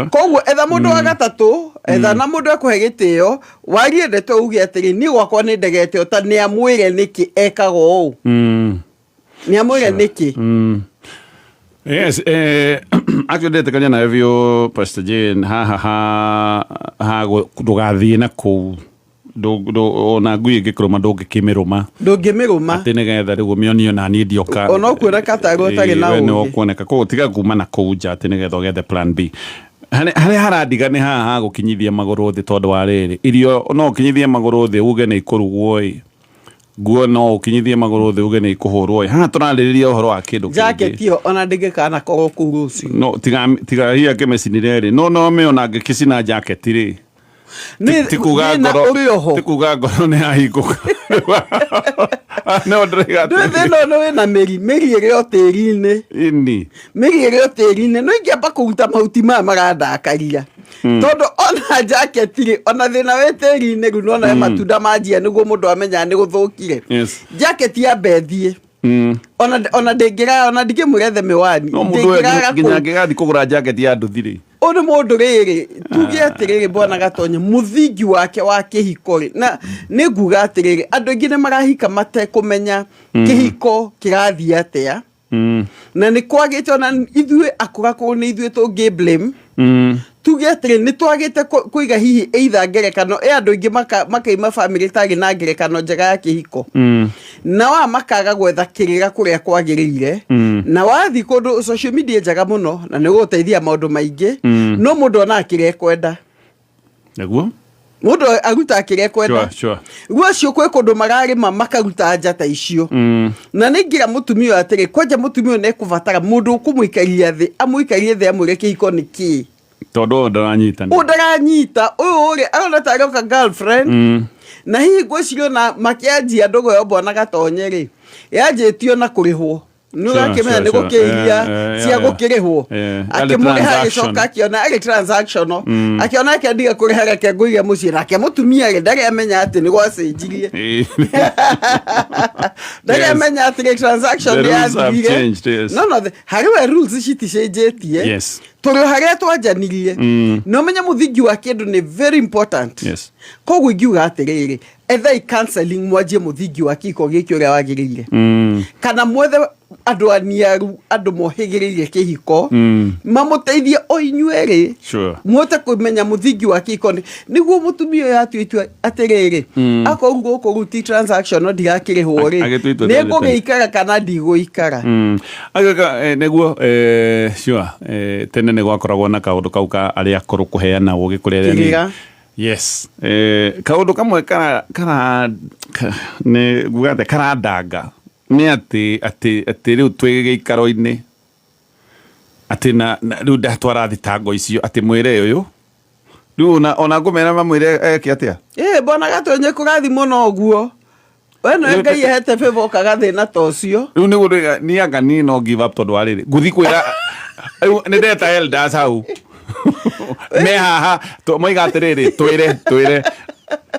Koguo etha mũndũ wa gatatũ, etha na mũndũ ekũhe gĩtĩo, warie ndeto, uge atĩrĩ, niĩ gwakwa nĩ ndegete ũta nĩ amwĩre nĩkĩ ekaga ũũ, nĩ amwĩre nĩkĩ. Yes, actually ndetĩkania nawe biũ, Pastor Jane, haha ha ndũgathiĩ na kũu. Ona ngui ĩngĩkũrũma ndũngĩkĩmĩrũma. Ndũngĩmĩrũma. Atĩ nĩgetha rĩu ũmĩonie na niĩ ndioka. Ona ũkuoneka tarĩ ũtarĩ na we nĩ ũũgĩ. Ũkuoneka koguo tiga kuma na kũu nja atĩ nĩgetha ũgethe plan B. Harĩa harandiga nĩ haha ha gũkinyithia magũrũ thĩ, tondũ wa rĩrĩ, irio no ũkinyithie magũrũ thĩ uge nĩ ikũrugwo ĩ, nguo no ũkinyithie magũrũ thĩ uge nĩ ikũhũrwo ĩ, haha tũrarĩrĩria ũhoro wa kĩndũ kĩngĩ. Jacket ĩyo ona ndĩngĩkana korwo kũu rũciũ. No tiga hihi akĩmĩcinire rĩ, no mĩ ona angĩkĩcina jacket rĩ. Nĩ Ti kuga thĩna ngoro ũrĩ oho. Ti kuga ngoro nĩ yahingũka. No ndĩraiga Ndũĩ thĩna ũyũ wĩna mĩri, mĩri ĩrĩ o tĩri-inĩ. Ini. Mĩri ĩrĩ o tĩri-inĩ. No ingĩamba kũruta mahuti maya marandakaria. Tondũ ona jaketi rĩ, ona thĩna wĩ tĩri-inĩ rĩu nĩwona he matunda manjia nĩguo mũndũ amenyaga nĩ gũthũkire. Jaketi yamba ĩthiĩ. Ona ndĩngĩrara, ona ndingĩmwĩra ethe mĩwani. No mũndũ ũyũ Ndĩngĩrara nginya kũu. angĩgathiĩ kũgũra jaketi ya nduthi rĩ. Ũyũ nĩ mũndũ rĩrĩ, tuge atĩrĩrĩ bwana Gatonye, mũthingi wake wa kĩhiko rĩ, na nĩ nguga atĩrĩrĩ, andũ aingĩ nĩ marahika matekũmenya kĩhiko kĩrathiĩ atĩa. Na nĩ kwagĩte ona ithuĩ akũrakũrũ nĩ ithuĩ tũngĩ blame. Tuge atĩrĩ, nĩ twagĩte kũiga hihi either ngerekano, ĩ andũ aingĩ makaima bamĩrĩ ĩtarĩ na ngerekano njega ya kĩhiko. Na wa makaga gwetha kĩrĩra kũrĩa kwagĩrĩire. Na wathiĩ kũndũ social media njega mũno na nĩ gũgũteithia maũndũ maingĩ. No mũndũ onaga kĩrĩa ekwenda. Nĩguo? Mũndũ arutaga kĩrĩa ekwenda. Sure, sure. Rĩu acio kwĩ kũndũ mararĩma makaruta njata icio. Na nĩ ingĩra mũtumia ũyũ atĩrĩ, kwanja mũtumia ũyũ nĩ ekũbatara mũndũ ũkũmũikaria thĩ, amũikarie thĩ amwĩre kĩhiko nĩ kĩĩ. Tondũ ũyũ ndaranyita. Ũyũ ndaranyita, ũyũ ũrĩa arona ta aroka girlfriend. Na hihi ngwĩciria ona makĩanjia ndũgũ ĩyo bwana Gatonye rĩ, yanjĩtio na kũrĩhwo. Nĩ ũrakĩmenya nĩ gũkĩiria cia gũkĩrĩhwo. Yarĩ Akĩmũrĩha transaction. agĩcoka akĩona arĩ transactional. Akĩona ake ndiga kũrĩha reke ngũige mũciĩ nake mũtumia rĩ ndarĩ amenya atĩ nĩ gwacenjirie. Ndarĩ amenya atĩ rĩ transaction The nĩ rules have yathirire. changed, yes. No, no, harĩ we rules citicenjetie. Tũrĩ o harĩa twanjanirie. Na ũmenye mũthingi wa kĩndũ nĩ very important. Koguo ingiuga atĩrĩrĩ, ethai counseling mwanjie mũthingi wa kĩhiko gĩkĩ ũrĩa wagĩrĩire. Kana mwethe andũ aniaru, andũ mohĩgĩrĩire kĩhiko, mamũteithie o inyuĩ erĩ. Mũhote kũmenya mũthingi wa kĩhiko nĩguo mũtumia ũyũ atue itua atĩrĩrĩ, akorwo gũkũ rĩu ti transaction no ndirakĩrĩhwo rĩ, Agĩtua itua nĩ rĩa tene. ngũgĩikara kana ndigũikara. Agĩka, nĩguo, sure, tene nĩ gwakoragwo na kaũndũ kau ka arĩa akũrũ kũheana ũgĩ kũrĩ arĩa anini. Kĩrĩra. Yes. Kaũndũ kamwe kara, kara, ka, nĩ nguga atĩa, karandanga nĩ atĩ, atĩ, atĩ rĩu twĩ gĩikaro-inĩ atĩ na, na rĩu ndatwara thitango icio atĩ mwĩre ũyũ rĩu ona ngũmera mamwĩre eke atĩa? Bwana Gatonye kũrathi mũno ũguo. We nĩwe Ngai ahete favor ũkaga thĩna ta ũcio. Rĩu nĩguo ndĩga, niĩ anga niĩ no give up tondũ wa rĩrĩ. Ngũthiĩ kwĩra, rĩu nĩ ndeta elders hau. Me haha, moiga atĩrĩrĩ, twĩre, twĩre.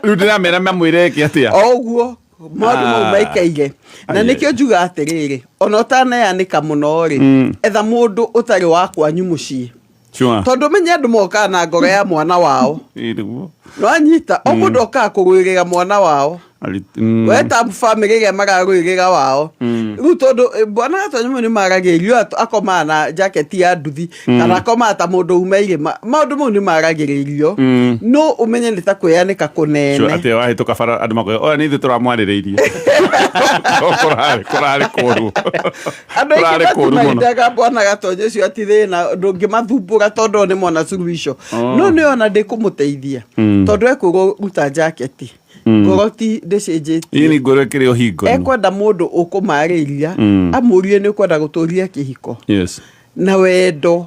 Rĩu ndĩramera mamwĩre eke atĩa? O ũguo, maũndũ mau maikaire. Na nĩkĩo njuga atĩrĩrĩ, ona ũtaneanĩka mũno rĩ, etha mũndũ ũtarĩ wa kwanyu mũciĩ. Tondũ menye andũ mokaga na ngoro ya mwana wao. Ĩĩ, nĩguo. Nĩwanyita, o mũndũ okaga kũrũĩrĩra mwana wao. We ta bamĩrĩ ĩrĩa mararũĩrĩra wao. Rĩu tondũ, bwana Gatonye mau nĩ maragĩrĩrio, akomaga na jaketi ya nduthi, kana akomaga ta mũndũ uma irĩma. Maũndũ mau nĩ maragĩrĩrio. No ũmenye nĩ ta kwĩyanĩka kũnene. Sure, atĩ wahĩtũka bara andũ makoiga, oya nĩ ithuĩ tũramwarĩrĩirie. Kũrarĩ kũũru. Andũ aingĩ Kũrarĩ kũũru mũno. matimaindaga bwana Gatonye ũcio ati thĩna ndũngĩmathumbũra tondũ o nĩ mona suluhisho. No nĩ ona ndĩkũmũteithia. Tondũ ekwĩrwo ruta jaketi. Ngoro ti ndĩcenjetie. Ĩĩ nĩ ngoro ĩkĩrĩ o hingo. Ekwenda mũndũ ũkũmarĩria, amũrie nĩ ũkwenda gũtũria kĩhiko. Na wendo.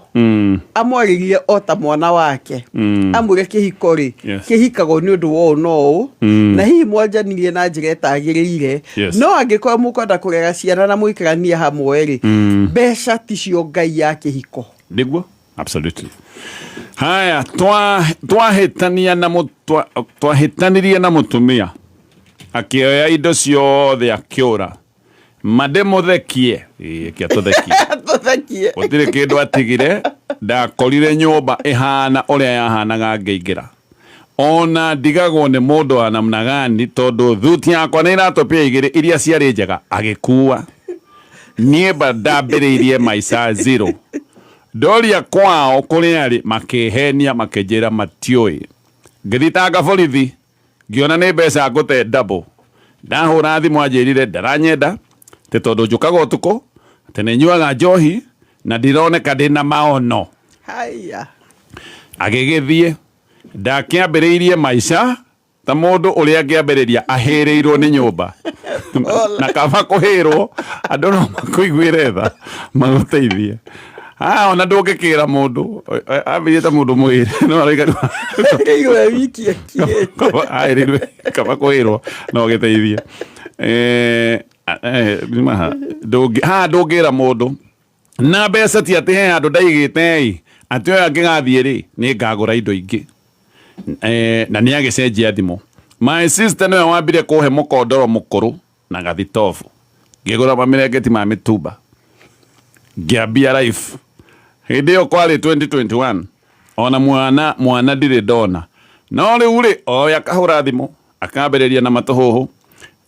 Amwarĩrie o ta mwana wake. Amwĩre kĩhiko rĩ, kĩhikagwo nĩ ũndũ wa ũũ na ũũ. Na hihi mwanjanirie na njĩra ĩtagĩrĩire. No angĩkorwo mũkwenda kũrera ciana na mũikaranie hamwe rĩ, mbeca ticio Ngai ya kĩhiko. Nĩguo? Absolutely. Haya, twahĩtania na twahĩtanirie na mũtumia. Akĩoya indo ciothe akĩũra. Mandĩmũthekie. Ĩĩ, eke atũthekie. Atũthekie. Gũtirĩ kĩndũ atigire, ndakorire nyũmba ĩhana ũrĩa yahanaga ngĩingĩra. Ona ndigagwo nĩ mũndũ wa namna gani tondũ thuti yakwa nĩ iratũ pia igĩrĩ iria ciarĩ njega agĩkua. Niĩ mba ndambĩrĩirie maica zero. Ndoria kwao kũrĩa arĩ makĩhenia makĩnjĩra matiũĩ. Ngĩthitanga borithi ngĩona nĩ mbeca ngũte double. Ndahũra thimũ anjĩrire ndaranyenda atĩ tondũ njũkaga ũtukũ atĩ nĩ nyuaga njohi na ndironeka ndĩna maono. Haya. Agĩgĩthiĩ ndakĩambĩrĩirie maica ta mũndũ ũrĩa angĩambĩrĩria ahĩrĩirwo nĩ nyũmba. Na kaba kũhĩrwo andũ no makũiguĩre tha magũteithie. Ah, ona ndũngĩkĩra mũndũ ambĩrĩrie ta mũndũ mwĩrĩ no araiga Rĩu wiki akirĩte. Kaba aĩrĩirwe kaba kwĩrwo no gĩteithie. Eh, eh, nĩma, haha ndũngĩra mũndũ na mbeca ti atĩ he handũ ndaigĩte ĩ atĩ ũyũ angĩgathiĩ rĩ nĩ ngagũra indo ingĩ. Eh, na nĩ agĩcenjia thimũ. My sister nĩwe wambire kũhe mũkondoro mũkũrũ na gathitobu ngĩgũra mamĩrengeti ma mĩtumba ngĩambia life. Hĩndĩ ĩyo kwarĩ 2021 ona mwana mwana ndirĩ ndona. No rĩu rĩ oe akahũra thimũ akambĩrĩria na matũhũhũ.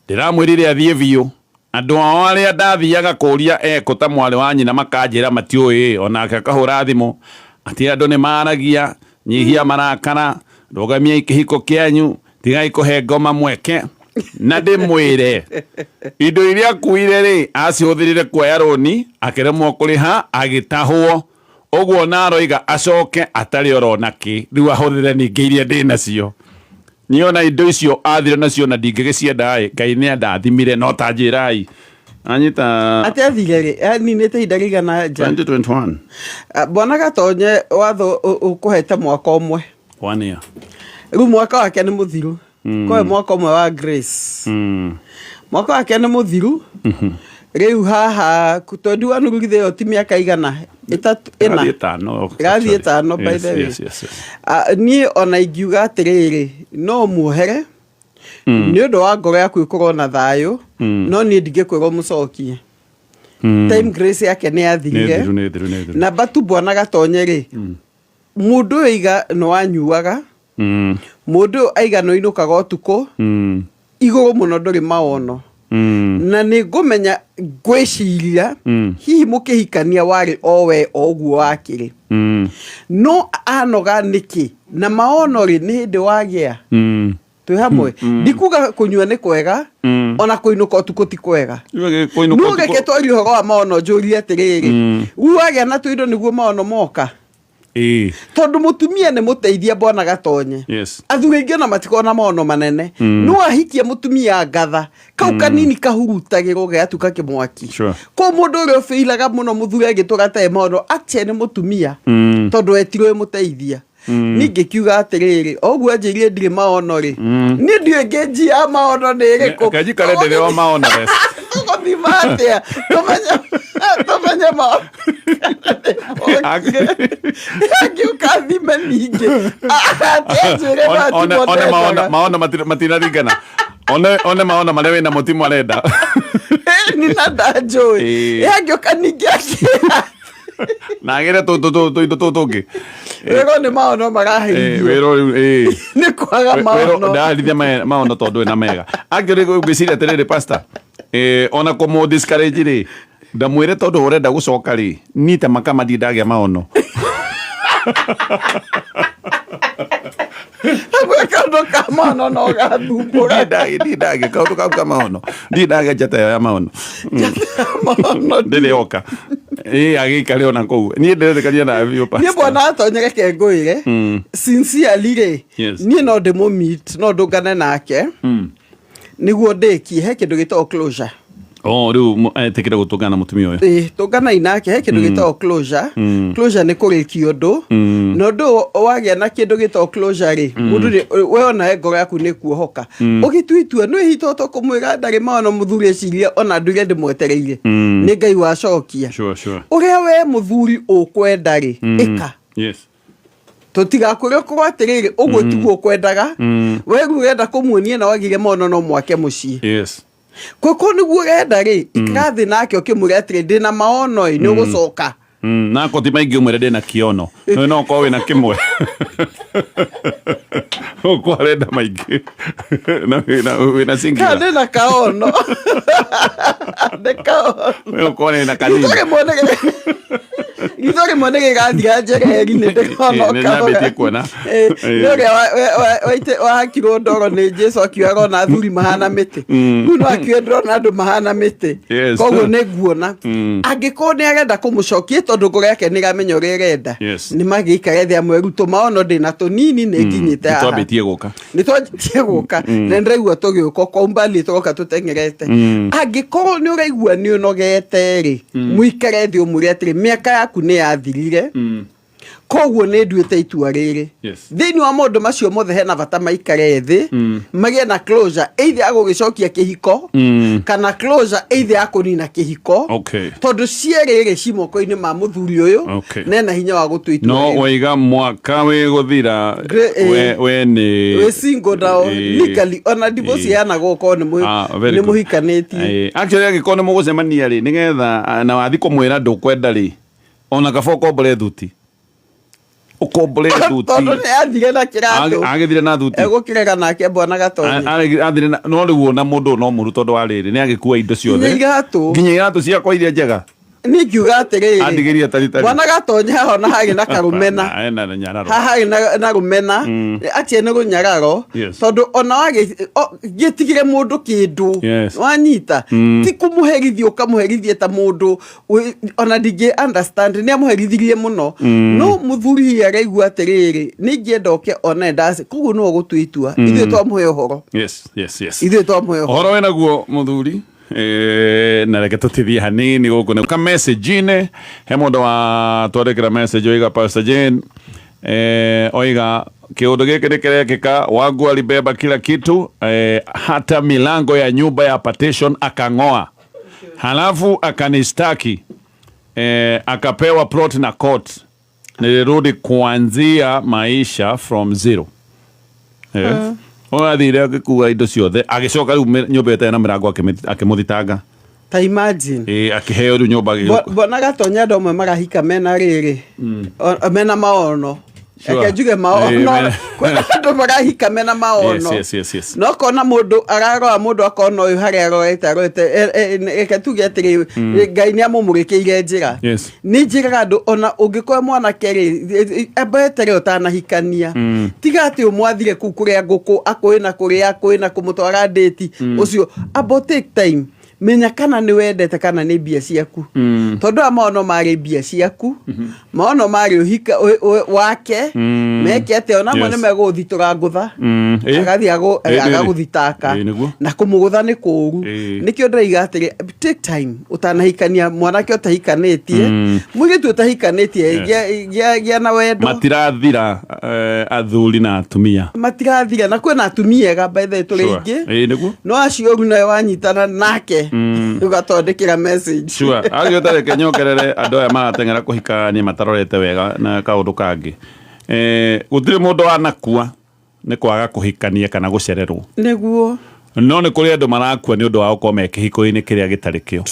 Ndĩramwĩrire athiĩ biũ. Andũ ao arĩa ndathiaga kũria ekũ ta mwarĩ wa nyina makanjĩra matiũĩ. Onake akahũra thimũ atĩ andũ nĩ maragia, nyihia marakara, rũgamiai kĩhiko kĩanyu, tigai kũhe ngoma mweke. Na ndĩmwĩre indo iria akuire rĩ acihũthĩrire kuoya rũni akĩremwo kũrĩha agĩtahwo. Ũguo na aroiga acoke atarĩ orona kĩ rĩu ahũthĩre ningĩ iria ndĩ nacio. Niĩ ona indo icio athire nacio na ndingĩgĩcienda ĩ Ngai nĩ andathimire no ta njĩrai anyita. Atĩ athire rĩ aninĩte ihinda rĩigana nja? 2021. Ah, Bwana Gatonye watho ũkũhete mwaka ũmwe. One year. Rĩu mwaka wake nĩ mũthiru. Koe mwaka ũmwe wa grace. Mwaka wake nĩ mũthiru. Rĩu haha 21 rĩu githĩ ĩyo ti mĩaka igana ĩtatũ ĩna. Ĩrathiĩ ĩtano. Ĩrathiĩ ĩtano, by the way. Yes. Ah, niĩ ona ingiuga atĩrĩrĩ no muohere nĩ ũndũ wa ngoro yaku ĩkorwo na thayũ, no niĩ ndingĩkwĩra ũmũcokie. Time grace yake nĩ Nĩ yathirire. thiru, nĩ thiru, nĩ thiru. Namba tu Bwana Gatonye rĩ, mũndũ ũyũ aiga nĩ wanyuaga, mũndũ ũyũ aiga nĩ ũinũkaga ũtukũ igũrũ mũno, ndũrĩ maono. Na nĩ ngũmenya ngwĩciria hihi mũkĩhikania warĩ o we o ũguo wakĩrĩ, no anoga nĩkĩ na maono rĩ nĩ hĩndĩ wagĩa twĩ hamwe. Ndikuga kũnyua nĩ kwega, ona kũinũka ũtukũ ti kwega. Kũinũka No reke ũtukũ- twarie ũhoro wa maono, njũrie atĩrĩrĩ, rĩu wagĩa na tũindo nĩguo maono moka? Ĩĩ. Tondũ mũtumia nĩ mũteithia, Bwana Gatonye. Athuri aingĩ ona matikoragwo na maono manene, no ahikie mũtumia ngatha kau kanini kahurutagĩrwo gagatuĩka kĩmwaki. Koguo mũndũ ũrĩa ũbĩiraga mũno mũthuri agĩtũra atarĩ maono actually nĩ mũtumia, tondũ etirwo ĩmũteithia. Niĩ ngĩkiuga atĩrĩrĩ, o ũguo anjĩrire ndirĩ maono rĩ, niĩ ndiũĩ ngĩnji ya maono nĩ ĩrĩkũ. Reke njikare ndĩrĩ o maono rest. Tũgũthima atĩa tũmenye maono? Angĩũka thime ningĩ atĩ anjĩre no One ti one maono ndendaga. Maono matinaringana. One maono marĩa wĩna mũtimo arenda. Ni na ndanjũĩ. Ĩĩ. Angĩũka ningĩ akĩra Na agĩre tũindo tũtũ tũngĩ. Wĩrwo nĩ maono maraheithio. Wĩrwo rĩu ĩĩ. Nĩ kwaga maono. Ndaherithia maono tondũ wĩna mega. Angĩ ngwĩciria atĩrĩrĩ, pastor, ona kũmũ discourage rĩ, ndamwĩre tondũ ũrenda gũcoka rĩ, niĩ ta makama ndirĩ ndagĩa maono. Hamwe kaũndũ ka maono no gathumbũra. Ndirĩ ndagĩa kaũndũ kau ka maono, ndirĩ ndagĩa njata ĩyo ya maono. Maono. Ndĩrĩ yoka ĩĩ agĩikare ona kũu niĩ ndĩretĩkania nawe biũ, Niĩ pastor. Bwana Atonye reke ngwĩre sincerely rĩ, niĩ no ndĩmũ meet, no ndũngane nake nĩguo ndĩkie he kĩndũ gĩtagwo closure. Oh, rĩu etĩkĩre gũtũngana na mũtumia ũyũ. Ĩĩ, tũnganai nake, he kĩndũ gĩtagwo closure. Closure nĩ kũrĩkia ũndũ, na ũndũ wagĩa na kĩndũ gĩtagwo closure rĩ, mũndũ we onawe ngoro yaku nĩ kuohoka ũgĩtua itua nĩ hito tũkũmwĩra ndarĩ maono. Mũthuri eciria ona nduire ndĩmwetereire nĩ Ngai wacokia. Sure. Ũrĩa we mũthuri ũkwenda rĩ, ĩka. Tũtigakwĩre ũkorwo atĩrĩrĩ ũguo tiguo ũkwendaga we, rĩu ũrenda kũmuonia na wagire maono no mwake mũciĩ. Kũkũ nĩguo ũrenda rĩ, ikara thĩ nake ũkĩmwĩra atĩrĩ ndĩna maono ĩ nĩ ũgũcoka. Na ko ti maingĩ ũmwĩre ndĩna kĩono no no ũkorwo wĩna kĩmwe ũkwo arenda maingĩ na wĩna Kana singular. Ndĩna kaono, ndĩ kaono. We ũkorwo wĩna kanini. Ritho rĩmwe nĩ rĩrathira njereri nĩ ndĩrona. Ĩ, nĩ nyambĩtie kuona. Nĩ ũrĩa wahakirwo ndoro nĩ Jesu akiuga arona athuri mahana mĩtĩ. Rĩu no akiuge ndĩrona andũ mahana mĩtĩ. Koguo nĩ nguona angĩkorwo nĩ arenda kũmũcokia tondũ ngoro yake nĩ ĩramenya ũrĩa ĩrenda, nĩ magĩikare thĩ amwe rutũ maono ndĩna tũnini nĩ nginyĩte haha. Nĩtwambĩtie gũka. Nĩ twanjĩtie gũka na nĩndĩraigua tũgĩũka kwa umbali, tũroka tũteng'erete. Angĩkorwo nĩ ũraigua nĩ ũnogete rĩ, mũikare thĩ ũmwĩre atĩrĩ mĩaka yaku nĩ yathirire. Koguo nĩ nduĩte itua rĩrĩ. Thĩinĩ wa maũndũ macio mothe hena bata maikare thĩ, magĩe na closure, either ya gũgĩcokia kĩhiko kana closure either ya kũnina kĩhiko, tondũ cierĩ rĩ ci moko-inĩ ma mũthuri ũyũ nena hinya wa gũtua itua No rĩu. waiga mwaka wĩ gũthira, we nĩ wĩ single now legally, ona divorce iheanagwo okorwo nĩ Ah, very nĩ good. mũhikanĩtie. Actually angĩkorwo nĩ mũgũcemania rĩ, nĩgetha na wathi kũmwĩra ndũkwenda rĩ, ona kaba ũkombore thuti, ũkombore thuti. Tondũ nĩ athire na kĩratũ. Agĩthire na thuti. Egũkĩrega nake bwana Gatonye. Athire no rĩu ona mũndũ no mũru, tondũ wa rĩrĩ nĩ agĩkua indo ciothe. Nginya iratũ. Nginya iratũ ciakwa iria njega. Niĩ ngiuga atĩrĩrĩ, Andigĩria taritari. bwana Gatonye haha ona harĩ na karũmena. Ena na nyararo. Haha harĩ na rũmena atie nĩ rũnyararo, tondũ ona gĩtigire mũndũ kĩndũ, wanyita, ti kũmũherithia ũkamũherithia ta mũndũ ona ndingĩ understand nĩ amũherithirie mũno, no mũthuri hihi araigua atĩrĩrĩ, nĩ ingĩenda oke one ndaci, koguo nĩwe ũgũtua itua, ithuĩ twamũhe ũhoro. Ithuĩ twamũhe ũhoro. Ũhoro wĩnaguo mũthuri. Na reke tũtithie hanini gũkũ nĩ ka message-inĩ, he mũndũ wa twandĩkĩra message oiga, Pastor Jane, oiga kĩũndũ gĩkĩ nĩ kĩrekĩka, wangu alibeba kila kitu, hata milango ya nyumba ya partition akang'oa, halafu akanistaki, akapewa plot na court, nilirudi kuanzia maisha from zero. Ũyũ athire agĩkua indo ciothe, agĩcoka rĩu nyũmba ĩtarĩ na mĩrango akĩmũthitanga. Ta imagine. Akĩheo rĩu nyũmba Bwana Gatonya, andũ amwe marahika mena rĩrĩ, mena maono. Reke njuge maono. Kwĩna andũ marahika mena maono. No kona mũndũ ararora, mũndũ akona ũyũ harĩa arorete, reke tuge atĩrĩ, Ngai nĩ amũmũrĩkĩire njĩra. Nĩ njĩraga andũ, ona ũngĩkorwo mwanake rĩ, amba wetere ũtanahikania, tiga atĩ ũmwathire kũu kũrĩa ngũkũ akũĩ na kũrĩa akũĩ na kũmũtwara ndĩti ũcio, amba take time, menya kana nĩ wendete kana nĩ mbia ciaku, tondũ aya maono marĩ mbia ciaku, maono marĩ ũhika wake, meke atĩa, ona amwe nĩ megũgũthitũra ngũtha. Agathiĩ agagũthitaka. Nĩguo. Na kũmũgũtha nĩ kũũru. Nĩkĩo ndĩraiga atĩrĩ, take time ũtanahikania, mwanake ũtahikanĩtie, mũirĩtu ũtahikanĩtie, gĩa na wendo. Matirathira, athuri na atumia. Matirathira, na kwĩna atumia ega, by the way, tũrĩ aingĩ. Nĩguo. No acio ũru nawe wanyitana nake ũgatwandĩkĩra message. Sure. Acio tareke nyongerere andũ aya marateng'era kũhikania matarorete wega na kaũndũ kangĩ. Gũtirĩ mũndũ wanakua nĩ kwaga kũhikania kana gũcererwo. No nĩ kũrĩ andũ marakua nĩ ũndũ wa gũkorwo me kĩhiko-inĩ kĩrĩa gĩtarĩ kĩo.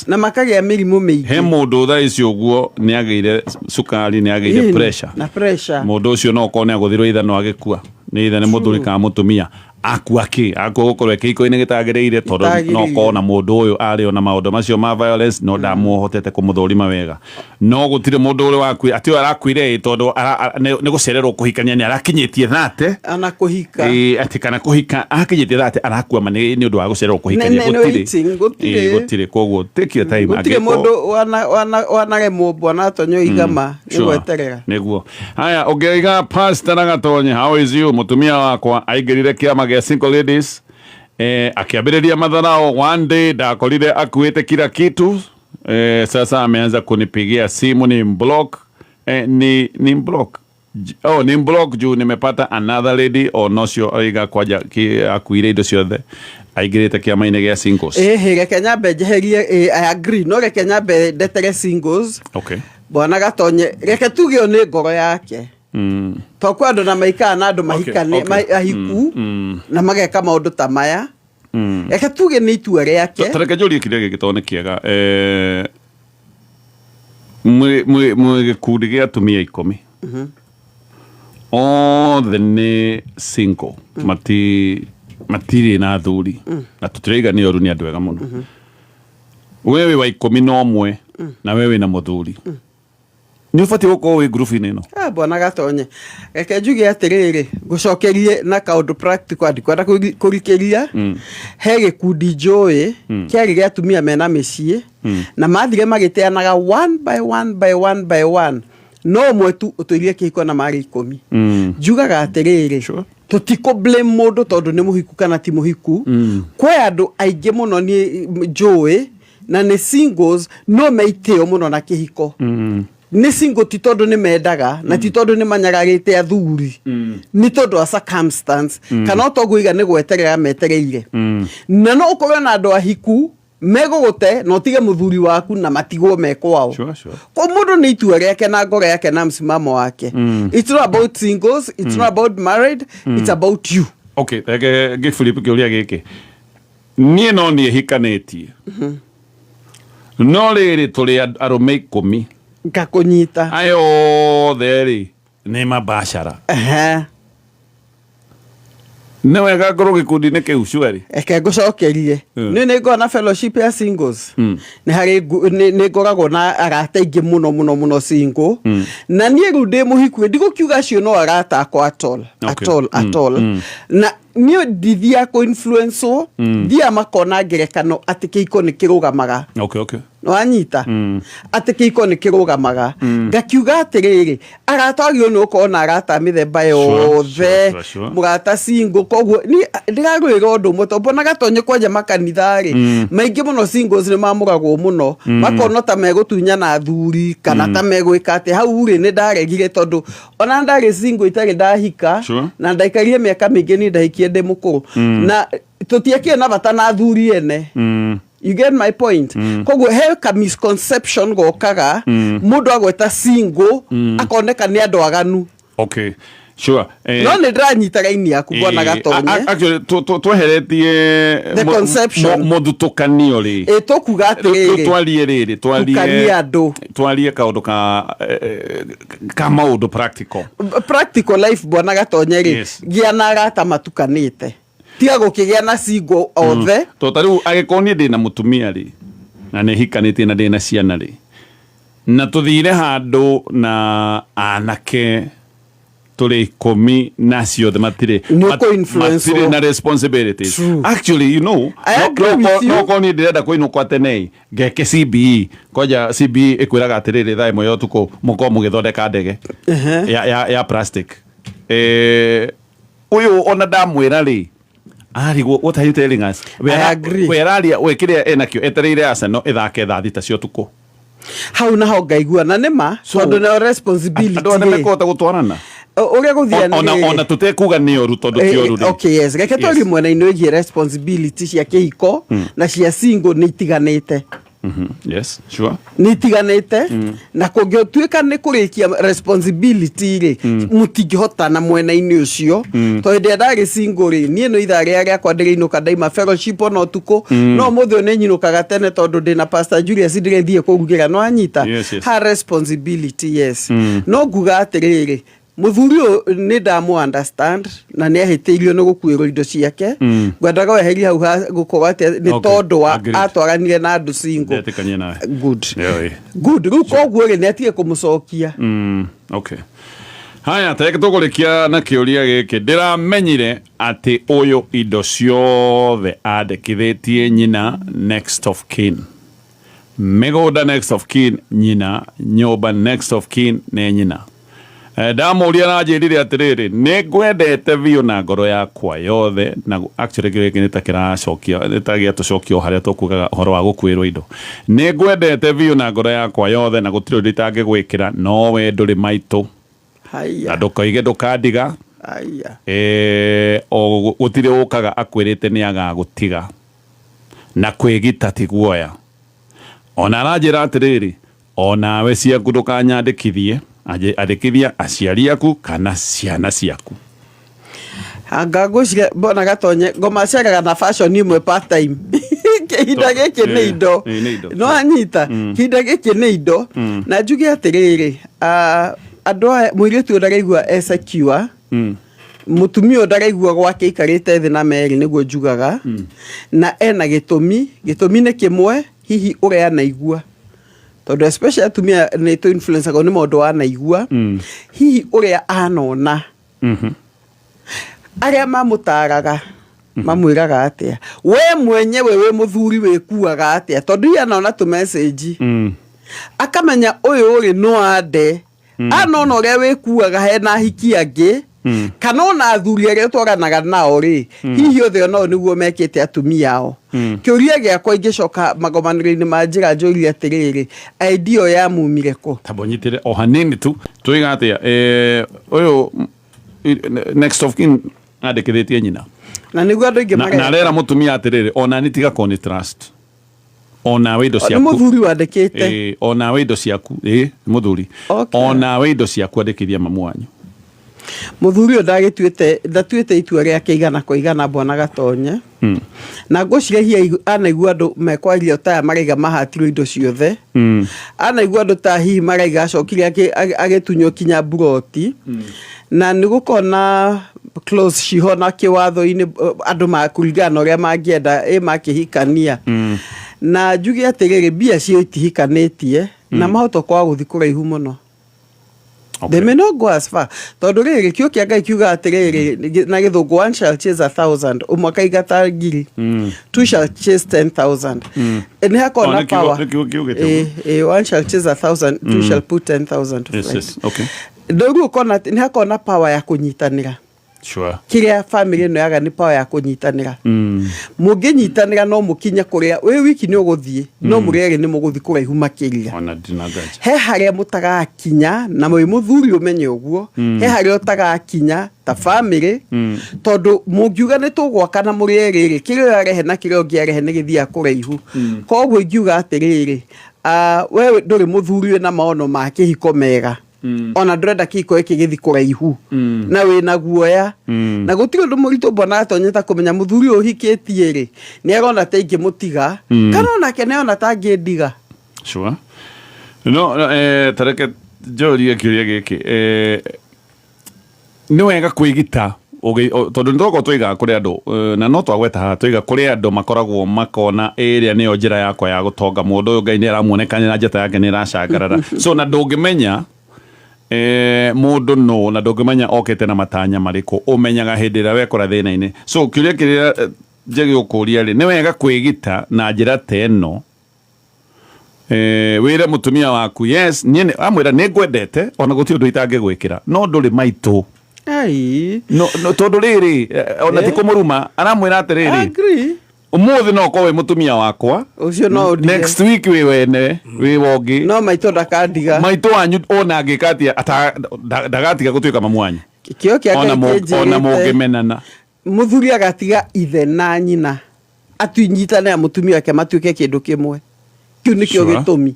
Na makagĩa mĩrimũ mĩingĩ. He mũndũ thaa ici ũguo nĩ agĩire cukari, nĩ agĩire pressure. Na pressure. Mũndũ ũcio no ũkorwo nĩ agũthirwo ithanwa agĩkua. Nĩ ithe nĩ mũthuri kana mũtumia. Akua kĩ? Akua gũkorwo e kĩhiko-inĩ gĩtagĩrĩire, tondũ no ũkorwo na mũndũ ũyũ arĩ ona maũndũ macio ma violence, no ndamuhotete kũmũthũrima wega. No gũtirĩ mũndũ ũrĩ wakuire atĩ ũyũ arakuire ĩ tondũ nĩ gũcererwo kũhikania, nĩ arakinyĩtie 30. Ana kũhika. Ĩ, atĩ kana kũhika akinyĩtie 30 arakua ma nĩ ũndũ wa gũcererwo kũhikania. Nĩ Gũtirĩ. waiting, gũtirĩ. Ĩ, gũtirĩ, koguo take your time. Gũtirĩ mũndũ wanaremwo bwana Gatonye igama nĩ gweterera. Nĩguo. Haya, ũngĩiga Pastor na Gatonye, how is you? Mũtumia wakwa aingĩrire kĩama gĩa single ladies, akĩambĩrĩria madharau. One day ndakorire akuĩte kila kitu, sasa ameanza kunipigia simu ni block, ni block. Oh, ni block juu nimepata another lady o nocio oiga kwanja akuire indo ciothe aingĩrĩte kĩama-inĩ gĩa singles. Ĩhĩ, reke nyambe njeherie, I agree, no reke nyambe ndetere singles. Bwana Gatonye, reke tuge ĩyo nĩ ngoro yake. To kwĩ andũ na maikara na andũ mahikane, ahiku, na mageka maũndũ ta maya. Reke tuge nĩ itua rĩake. Ta reke njũrie kĩrĩa gĩkĩ tondũ nĩ kĩega. Mwĩ gĩkundi gĩa atumia 10. Othe nĩ single. Matirĩ na athuri. Na tũtiraiga nĩ oru, nĩ andũ ega mũno. We wĩ wa 11 na we wĩna mũthuri. Nĩ ũbatiĩ gũkorwo wĩ ngurubu-inĩ ĩno? Ah, bwana Gatonye, reke njuge atĩrĩrĩ, ngũcokerie na kaũndũ practical, ndikwenda kũrikĩria. He gĩkundi njũĩ kĩarĩ gĩa atumia mena mĩciĩ, na mathire magĩteanaga one by one by one by one, no ũmwe tu ũtũirie kĩhiko na marĩ 10. Njugaga atĩrĩrĩ, tũtikũ blame mũndũ tondũ nĩ mũhiku kana ti mũhiku. Kwĩ andũ aingĩ mũno niĩ njũĩ Na nĩ singles no meitĩo mũno na kĩhiko. Nĩ single ti tondũ nĩ mendaga na ti tondũ nĩ manyagarĩte athuri, nĩ tondũ wa circumstance kana o toguo iga nĩ gweterera metereire. Na no ũkorwo na andũ ahiku megũgũte na ũtige mũthuri waku na matigwo me kwao. Ko mũndũ nĩ itua rĩake na ngoro yake na msimamo wake. It's not about singles, it's not about married, it's about you. Okay, reke ngĩflip kĩũria gĩkĩ. Niĩ no niĩ hikanĩtie, no rĩrĩ tũrĩ arũme 10. Ngakũnyita. Aya othe rĩ nĩ mabashara. Nĩ wega ngorwo gĩkundi-inĩ kĩu cuarĩ? Reke ngũcokerie. Niĩ nĩ ngoragwo na fellowship ya singles. Nĩ harĩ nĩ ngoragwo na arata aingĩ mũno mũno mũno single. Na niĩ rĩu ndĩ mũhiku, ndigũkiuga acio no arata akwa at all, at all, at all. Na niĩ ndithiaga kũ influence, thiaga makona ngerekano atĩ kĩhiko nĩ kĩrũgamaga. Nĩwanyita atĩ kĩhiko nĩ kĩrũgamaga. Ngakiuga atĩrĩrĩ, arata agĩrĩirwo nĩ gũkorwo na arata a mĩthemba yothe. Mũrata single, koguo niĩ ndĩrarũĩra ũndũ ũmwe tondũ mbonaga tonye kwanja makanitha rĩ, maingĩ mũno singles nĩ mamũragwo mũno, makonwo ta megũtunyana athuri kana ta megwĩka atĩ hau rĩ. Nĩ ndaregire tondũ ona ndarĩ single itarĩ ndahika na ndaikarire mĩaka mĩingĩ. Niĩ ndahikie ndĩ mũkũrũ na tũtiakĩrĩ na bata na athuri ene. You get my point? Koguo he ka misconception gokaga, mũndũ agweta single akoneka nĩ andũ aganu. Okay, sure. No nĩ ndĩranyita raini yaku, bwana Gatonye. Actually, tweheretie The conception. mũthutũkanio rĩ, Ĩ, tũkuga atĩrĩrĩ, twarie rĩrĩ, twarie tukanie andũ. Twarie kaũndũ ka maũndũ practical. Practical life, bwana Gatonye rĩ, gĩa na arata matukanĩte, tiga gũkĩgĩa na single othe. To ta rĩu angĩkorwo niĩ ndĩna mũtumia rĩ, na nĩ hikanĩtie na ndĩna ciana rĩ, na tũthire handũ na anake tũrĩ 10 na ciothe matirĩ Nĩ ũkũ-influence matirĩ na responsibilities. Actually, I agree with you. No korwo niĩ ndĩrenda kũinũkwo tene ngeke CBE kwanja. CBE ĩkwĩraga atĩrĩrĩ, thaa 1 ya ũtukũ mũkorwo mũgĩthondeka ndege ya plastic. Ũyũ ona ndamwĩra rĩ, arigwo, what are you telling us? I agree. We araria we kĩrĩa enakĩo etereire Arsenal ĩthake thaa 6 cia ũtukũ. Hau naho ngaigua na nĩma tondũ nĩo responsibility. Andũ aya rĩ. Nĩmekũhota gũtwarana Ũrĩa gũthiaga nĩ ona rĩrĩ. Ona tũtekuga nĩ ũru tondũ ti ũru rĩ. Okay, yes, reke twarie mwena-inĩ wĩgiĩ responsibility cia kĩhiko na cia single nĩ itiganĩte. Yes, sure. Nĩ itiganĩte, na kũngĩtuĩka nĩ kũrĩkia responsibility rĩ, mũtingĩhotana mwena-inĩ ũcio, tondũ hĩndĩ ĩrĩa ndarĩ single rĩ, niĩ no ithaa rĩrĩa rĩakwa ndĩrĩinũka ndaima fellowship ona ũtukũ, no ũmũthĩ ũyũ nĩ nyinũkaga tene tondũ ndĩna Pastor Julius ndĩrĩthiĩ kũrugĩra. No anyita ha responsibility, yes. No nguga atĩrĩrĩ, mũthuri ũyũ nĩ ndamũ understand na nĩ ahĩtĩirio nĩ gũkuĩrwo indo ciake. Ngwendaga weherie hau ha gũkorwo atĩ nĩ tondũ wa atwaranire na andũ single. Ndetĩkania nawe. Good. Ĩyo. Good. Rĩu koguo rĩ, nĩ atige kũmũcokia. Okay, haya, tareke tũkũrĩkia na kĩũria gĩkĩ. Ndĩramenyire atĩ ũyũ indo ciothe andĩkithĩtie nyina next of kin, mĩgũnda next of kin nyina, nyũmba next of kin nĩ nyina. Ndamũria aranjĩrire atĩrĩrĩ, nĩ ngwendete biũ na ngoro yakwa yothe. Na actually gĩkĩ nĩ ta kĩracokia, nĩ ta gĩatũcokia o harĩa tũkugaga ũhoro wa gũkuĩrwo indo. Nĩ ngwendete biũ na ngoro yakwa yothe na gũtirĩ ũndũ itangĩgwĩkĩra, no we ndũrĩ maitũ na ndũkoige ndũkandiga. O gũtirĩ ũkaga akwĩrĩte nĩ agagũtiga na kwĩgita ti guoya. Ona aranjĩra atĩrĩrĩ, onawe ciaku ndũkanyandĩkithie, andĩkithia aciari aku kana ciana ciaku. Anga ngwĩciria mbona Gatonye ngoma aceraga na fashion imwe part time. Kĩhinda gĩkĩ nĩ indo. Nĩ indo. No anyita kĩhinda gĩkĩ nĩ indo. Na njuge atĩrĩrĩ, andũ aya, mũirĩtu ũyũ ndaraigua e secure, mũtumia ũyũ ndaraigua gwake aikarĩte thĩ na Mary nĩguo njugaga, na ena gĩtũmi. Gĩtũmi nĩ kĩmwe, hihi ũrĩa anaigua, tondũ especially atumia nĩ tũ influence-agwo nĩ maũndũ wanaigua, hihi ũrĩa anona arĩa mamũtaraga mamwĩraga atĩa, we mwenyewe wĩ mũthuri wĩkuaga atĩa, tondũ hihi anona tũ message akamenya ũyũ rĩ no ande anona ũrĩa wĩkuaga hena ahiki angĩ. Kana ona athuri arĩa ũtwaranaga nao rĩ, hihi othe onao nĩguo mekĩte atumia ao? Kĩũria gĩakwa ingĩcoka magomanĩro-inĩ ma njĩra njũrie atĩrĩrĩ, idea ĩyo yamumire kũ? Tamba ũnyitĩre o hanini tu. Tuiga atĩa, ũyũ next of kin andĩkithĩtie nyina. Na nĩguo andũ aingĩ na mareka. Arera mũtumia atĩrĩrĩ, ona nĩ tiga kũni trust, onawe indo Nĩ ciaku. Mũthuri wandĩkĩte? Onawe indo ciaku, nĩ mũthuri. Onawe indo ciaku andĩkithia mamu wanyu. Mũthuri ũyũ ndagĩtuĩte, ndatuĩte itua rĩake igana kwa igana, bwana Gatonye. Na ngwĩciria hihi anaigua andũ mekwaria taya maraiga mahatirwo indo ciothe. Anaigua andũ ta hihi maraiga acokire agĩtunywo kinya mburoti. Na nĩ gũkorwo na clause ciho na kĩwatho-inĩ, andũ kũringana na ũrĩa mangĩenda makĩhikania. Na njuge atĩrĩrĩ, mbia cio itihikanĩtie na mahota kwaga gũthiĩ kũraihu mũno. They may not go as far, tondũ rĩrĩ, kiugo kĩa Ngai kiuga atĩrĩrĩ na gĩthũngũ, "One shall chase a thousand," ũmwe akaingata 1,000, "Two shall chase 10,000." Nĩ hakorwo Oh, na nĩ kiugo- power. Nĩ kiugo kiugĩte ũguo. "One shall chase a thousand, two shall put 10,000 to flight." Rĩu ũkona atĩ nĩ hakorwo na power ya kũnyitanĩra. Kĩrĩa family ĩno yaga nĩ power ya kũnyitanĩra. Mũngĩnyitanĩra no mũkinye kũrĩa wĩ wiki nĩ ũgũthiĩ, no mũrĩ erĩ nĩ mũgũthiĩ kũraihu makĩria. Ona ndina nganja. He harĩa mũtagakinya, na mwĩ mũthuri ũmenye ũguo, he harĩa ũtagakinya ta family, tondũ mũngiuga nĩ tũgwaka na mũrĩ erĩ rĩ, kĩrĩa ũyũ arehe na kĩrĩa ũngĩ arehe nĩ gĩthiaga kũraihu. Koguo ingiuga atĩrĩrĩ, we ndũrĩ mũthuri wĩna maono ma kĩhiko mega, ona ndũrenda kĩhiko gĩkĩ gĩthi kũraihu, na wĩna guoya, na gũtirĩ ũndũ mũritũ mbona atonyeta kũmenya mũthuri ũyũ ũhikĩtie rĩ, nĩ arona ta ingĩmũtiga, kana onake nĩ arona ta angĩndiga. Sure. No, tareke njũrie kĩũria gĩkĩ. Nĩ wega kwĩgita tondũ nĩ twakorwo tũigaga kũrĩ andũ, na no twagweta haha tũiga kũrĩ andũ makoragwo makona ĩrĩa nĩyo njĩra yakwa ya gũtonga. Mũndũ ũyũ Ngai nĩ aramuonekania na njata yake nĩ ĩracangarara, so na ndũngĩmenya mũndũ no na ndũngĩmenya okĩte na matanya marĩkũ. Ũmenyaga hĩndĩ ĩrĩa wekora thĩna-inĩ. So kĩũria kĩrĩa njege gũkũria rĩ, nĩ wega kwĩgita na njĩra ta ĩno, wĩre mũtumia waku, yes, niĩ amwĩra nĩ ngwendete, ona gũtirĩ ũndũ itangĩgwĩkĩra, no ndũrĩ maitũ? Ai. No, tondũ rĩrĩ, ona ti kũmũruma aramwĩra atĩrĩrĩ, Agree. Ũmũthĩ no ũkorwo wĩ mũtumia wakwa, Ũcio no ũndige. next week wĩ wene wĩ wongĩ. No maitũ ndakandiga. Maitũ wanyu ona angĩka atĩa ndagatiga gũtuĩka mamu wanyu. Kĩo kĩa ona Ngai ona kĩnjĩrĩte. Mũngĩmenana. Mũthuri agatiga ithe na nyina, atunyitane na mũtumia wake matuĩke kĩndũ kĩmwe. Kĩu nĩkĩo gĩtũmi.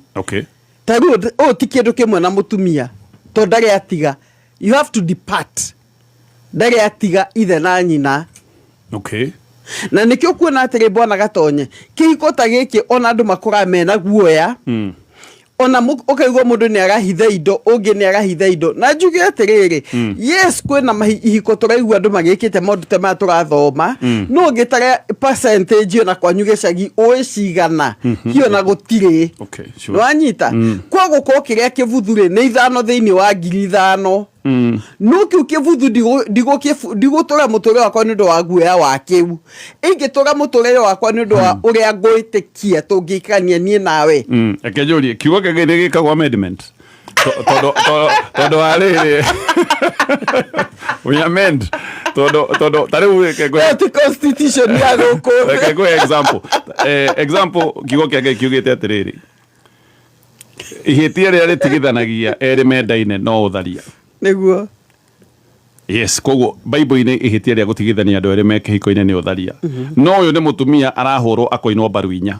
Ta rĩu ũyũ ti kĩndũ kĩmwe na mũtumia, tondũ ndarĩ atiga, you have to depart, ndarĩ atiga ithe na nyina. Na nĩkĩo kuona atĩrĩ, bwana Gatonye, kĩhiko ta gĩkĩ ona andũ makũraga mena guoya. Ona ũkaigua mũndũ nĩ arahitha indo, ũngĩ nĩ arahitha indo. Na njuge atĩrĩrĩ, yes, kwĩna ihiko tũraigua andũ magĩkĩte maũndũ ta maya tũrathoma, no ũngĩtara percentage ona kwanyu gĩcagi ũĩ cigana, hiyo na gũtirĩ. Nĩwanyita kwa gũkorwo kĩrĩa kĩbuthu rĩ, nĩ 5 thĩinĩ wa 5,000. No kĩu kĩbuthu ndigũtũra mũtũrĩre wakwa nĩ ũndũ wa guoya wa kĩu. Ingĩtũra mũtũrĩre wakwa nĩ ũndũ wa ũrĩa ngwĩtĩkia tũngĩikarania niĩ nawe. Reke njũrie, kiugo kĩa Ngai nĩ gĩkagwo amendment? Tondũ wa rĩrĩ, we amend, tondũ ta rĩu reke Ĩyo ti constitution ya gũkũ. Reke ngũhe example. Example, kiugo kĩa Ngai kiugĩte atĩrĩrĩ, ihĩtia rĩrĩa rĩtigithanagia erĩ mendaine no ũtharia. Nĩguo. Yes, koguo Bible-inĩ ihĩtia rĩa gũtigithania andũ erĩ me kĩhiko-inĩ nĩ ũtharia. No ũyũ nĩ mũtumia arahũrwo akoinwo mbaru inya.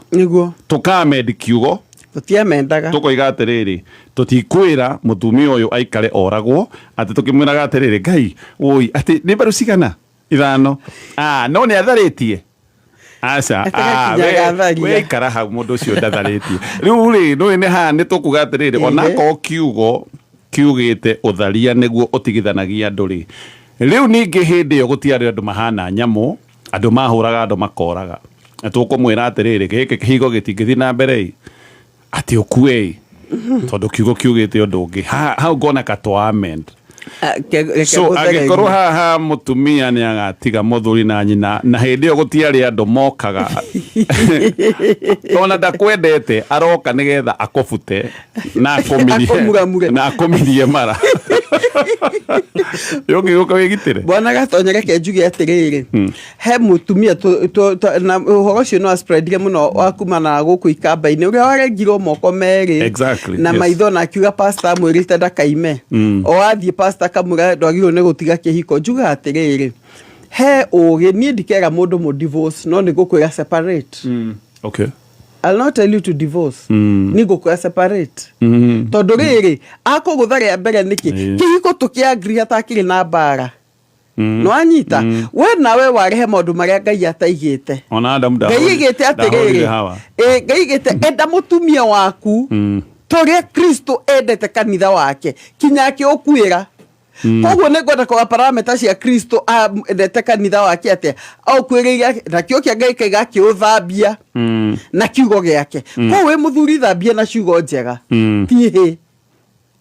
Tũkamend kiugo? Tũtiamendaga. Tũkoiga atĩrĩrĩ, tũtikwĩra mũtumia ũyũ aikare oragwo, atĩ tũkĩmwĩraga atĩrĩrĩ, Ngai woi, atĩ nĩ mbaru cigana? Ithano. Ah, no nĩ atharĩtie. Aca, ah, Atagakinyaga atharia. We ikara hau, mũndũ ũcio ndatharĩtie. Rĩu rĩ, nĩũĩ nĩ haha nĩ tũkuga atĩrĩrĩ, onakorwo kiugo kiugĩte ũtharia nĩguo ũtigithanagia andũ rĩ, rĩu ningĩ hĩndĩ ĩyo gũtiarĩ andũ mahana nyamũ, andũ mahũraga andũ makoraga. Na tũkũmwĩra atĩrĩrĩ, gĩkĩ kĩhigo gĩtingĩthiĩ na mbere ĩ, atĩ ũkue ĩ, tondũ kiugo kiugĩte ũndũ ũngĩ. Hau ngona ka twa amend. Ah, reke So ngũthererie. angĩkorwo haha mũtumia nĩ agatiga mũthuri na nyina, na hĩndĩ ĩyo gũtiarĩ andũ mokaga, ona ndakwendete, aroka nĩgetha akũbute na akũmirie Akũmuramure. na akũmirie mara. Ũngĩgũka wĩgitĩre. Bwana Gatonye, reke njuge atĩrĩrĩ, he mũtumia na ũhoro ũcio no aspreadire mũno wa kumana na gũkũ ikamba-inĩ, ũrĩa warengirwo moko merĩ na maitho, na akiuga pastor amwĩrĩte ndakaime. O athiĩ, pastor akamwĩra ndwagĩrĩirwo nĩ gũtiga kĩhiko. Njugaga atĩrĩrĩ, he ũgĩ, niĩ ndikera mũndũ mũ divorce, no nĩ ngũkwĩra separate. I'll not tell you to divorce. Nĩ ngũkwĩra separate. Tondũ rĩrĩ, akũgũtha rĩa mbere nĩkĩ? Kĩhiko tũkĩagree hatakĩrĩ na mbara. Nĩwanyita? We nawe warehe maũndũ marĩa Ngai ataigĩte. Ona Adamu Ngai igĩte ndahũrire atĩrĩrĩ, Hawa. Ĩ, Ngai igĩte enda mũtumia waku torĩa Kristo endete kanitha wake kinya akĩũkuĩra. Koguo nĩ ngwenda kũga parameter cia Kristo endete kanitha wake atĩa, aũkuĩrĩire, nakĩo kĩa Ngai kaiga akĩũthambia na kiugo gĩake. Koguo wĩ mũthuri, thambia na ciugo njega, ti hĩ.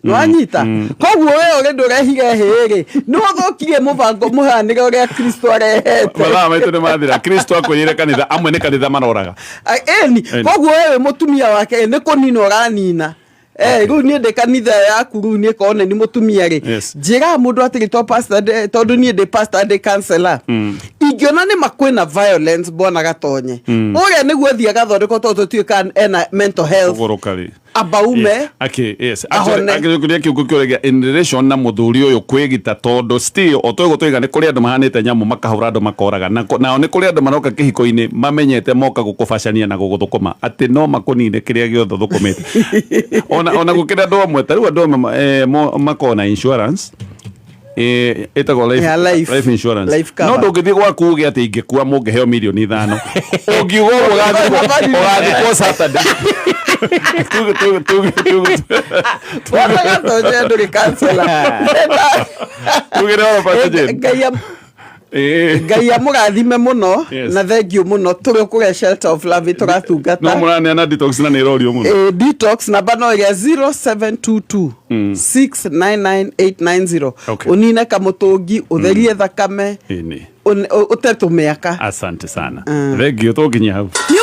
Nĩwanyita? Koguo we ũrĩ ndũrehire hĩ-rĩ, nĩ ũthũkirie mũbango mũhanĩre ũrĩa Kristo arehete. Mathaa maitũ nĩ mathira. Kristo akwĩrĩire kanitha, amwe nĩ kanitha maroraga. Ĩni. Ĩni. Koguo we wĩ mũtumia wake nĩ kũnina ũranina. Rĩu niĩ ndĩ kanitha yaku, rĩu niĩ korwo nĩ mũtumia rĩ, njĩraga mũndũ atĩrĩ, to pastor tondũ niĩ ndĩ pastor, ndĩ counselor, ingĩona nĩ ma kwĩna violence, bwana Gatonye, ũrĩa nĩguo athiĩ agathondekwo, tondũ tũtiũĩ kana ena mental health. Kũgũrũka rĩ. Ambaume. Okay, yes. Ahone. Actually, kĩrĩa kĩu kĩũragia in relation na mũthuri ũyũ kwĩgita, tondũ still o twĩguo tũiga nĩ kũrĩ andũ mahanĩte nyamũ, makahũra andũ, makoraga na nao nĩ kũrĩ andũ maroka kĩhiko-inĩ mamenyete moka gũkũbacania na gũgũthũkũma, atĩ no makũnine kĩrĩa gĩothe ũthũkũmĩte. Ona gũkĩrĩ andũ amwe, ta rĩu andũ amwe makoragwo na insurance ĩtagwo life, Yeah, life. Life insurance. Life cover. No ndũngĩthiĩ gwaku uge atĩ ingĩkua mũngĩheo 5 mirioni. Ũngiuga ũguo ũgathikwo Saturday. Bwana Gatonye, ndũrĩ counselor. Tugĩre oro, Pastor Jane. Ngai amũrathime mũno. Na thengiũ mũno, tũrĩ o kũrĩa Shelter of Love No tũratungata. Mũraneana detox na nĩ ĩrorio mũno. Detox namba no ĩrĩa 0722 699890. Ũnine kamũtũngi, ũtherie thakame, Ĩni. Ũte tũmĩaka. Asante sana, thengiũ, tũnginya hau. Nĩ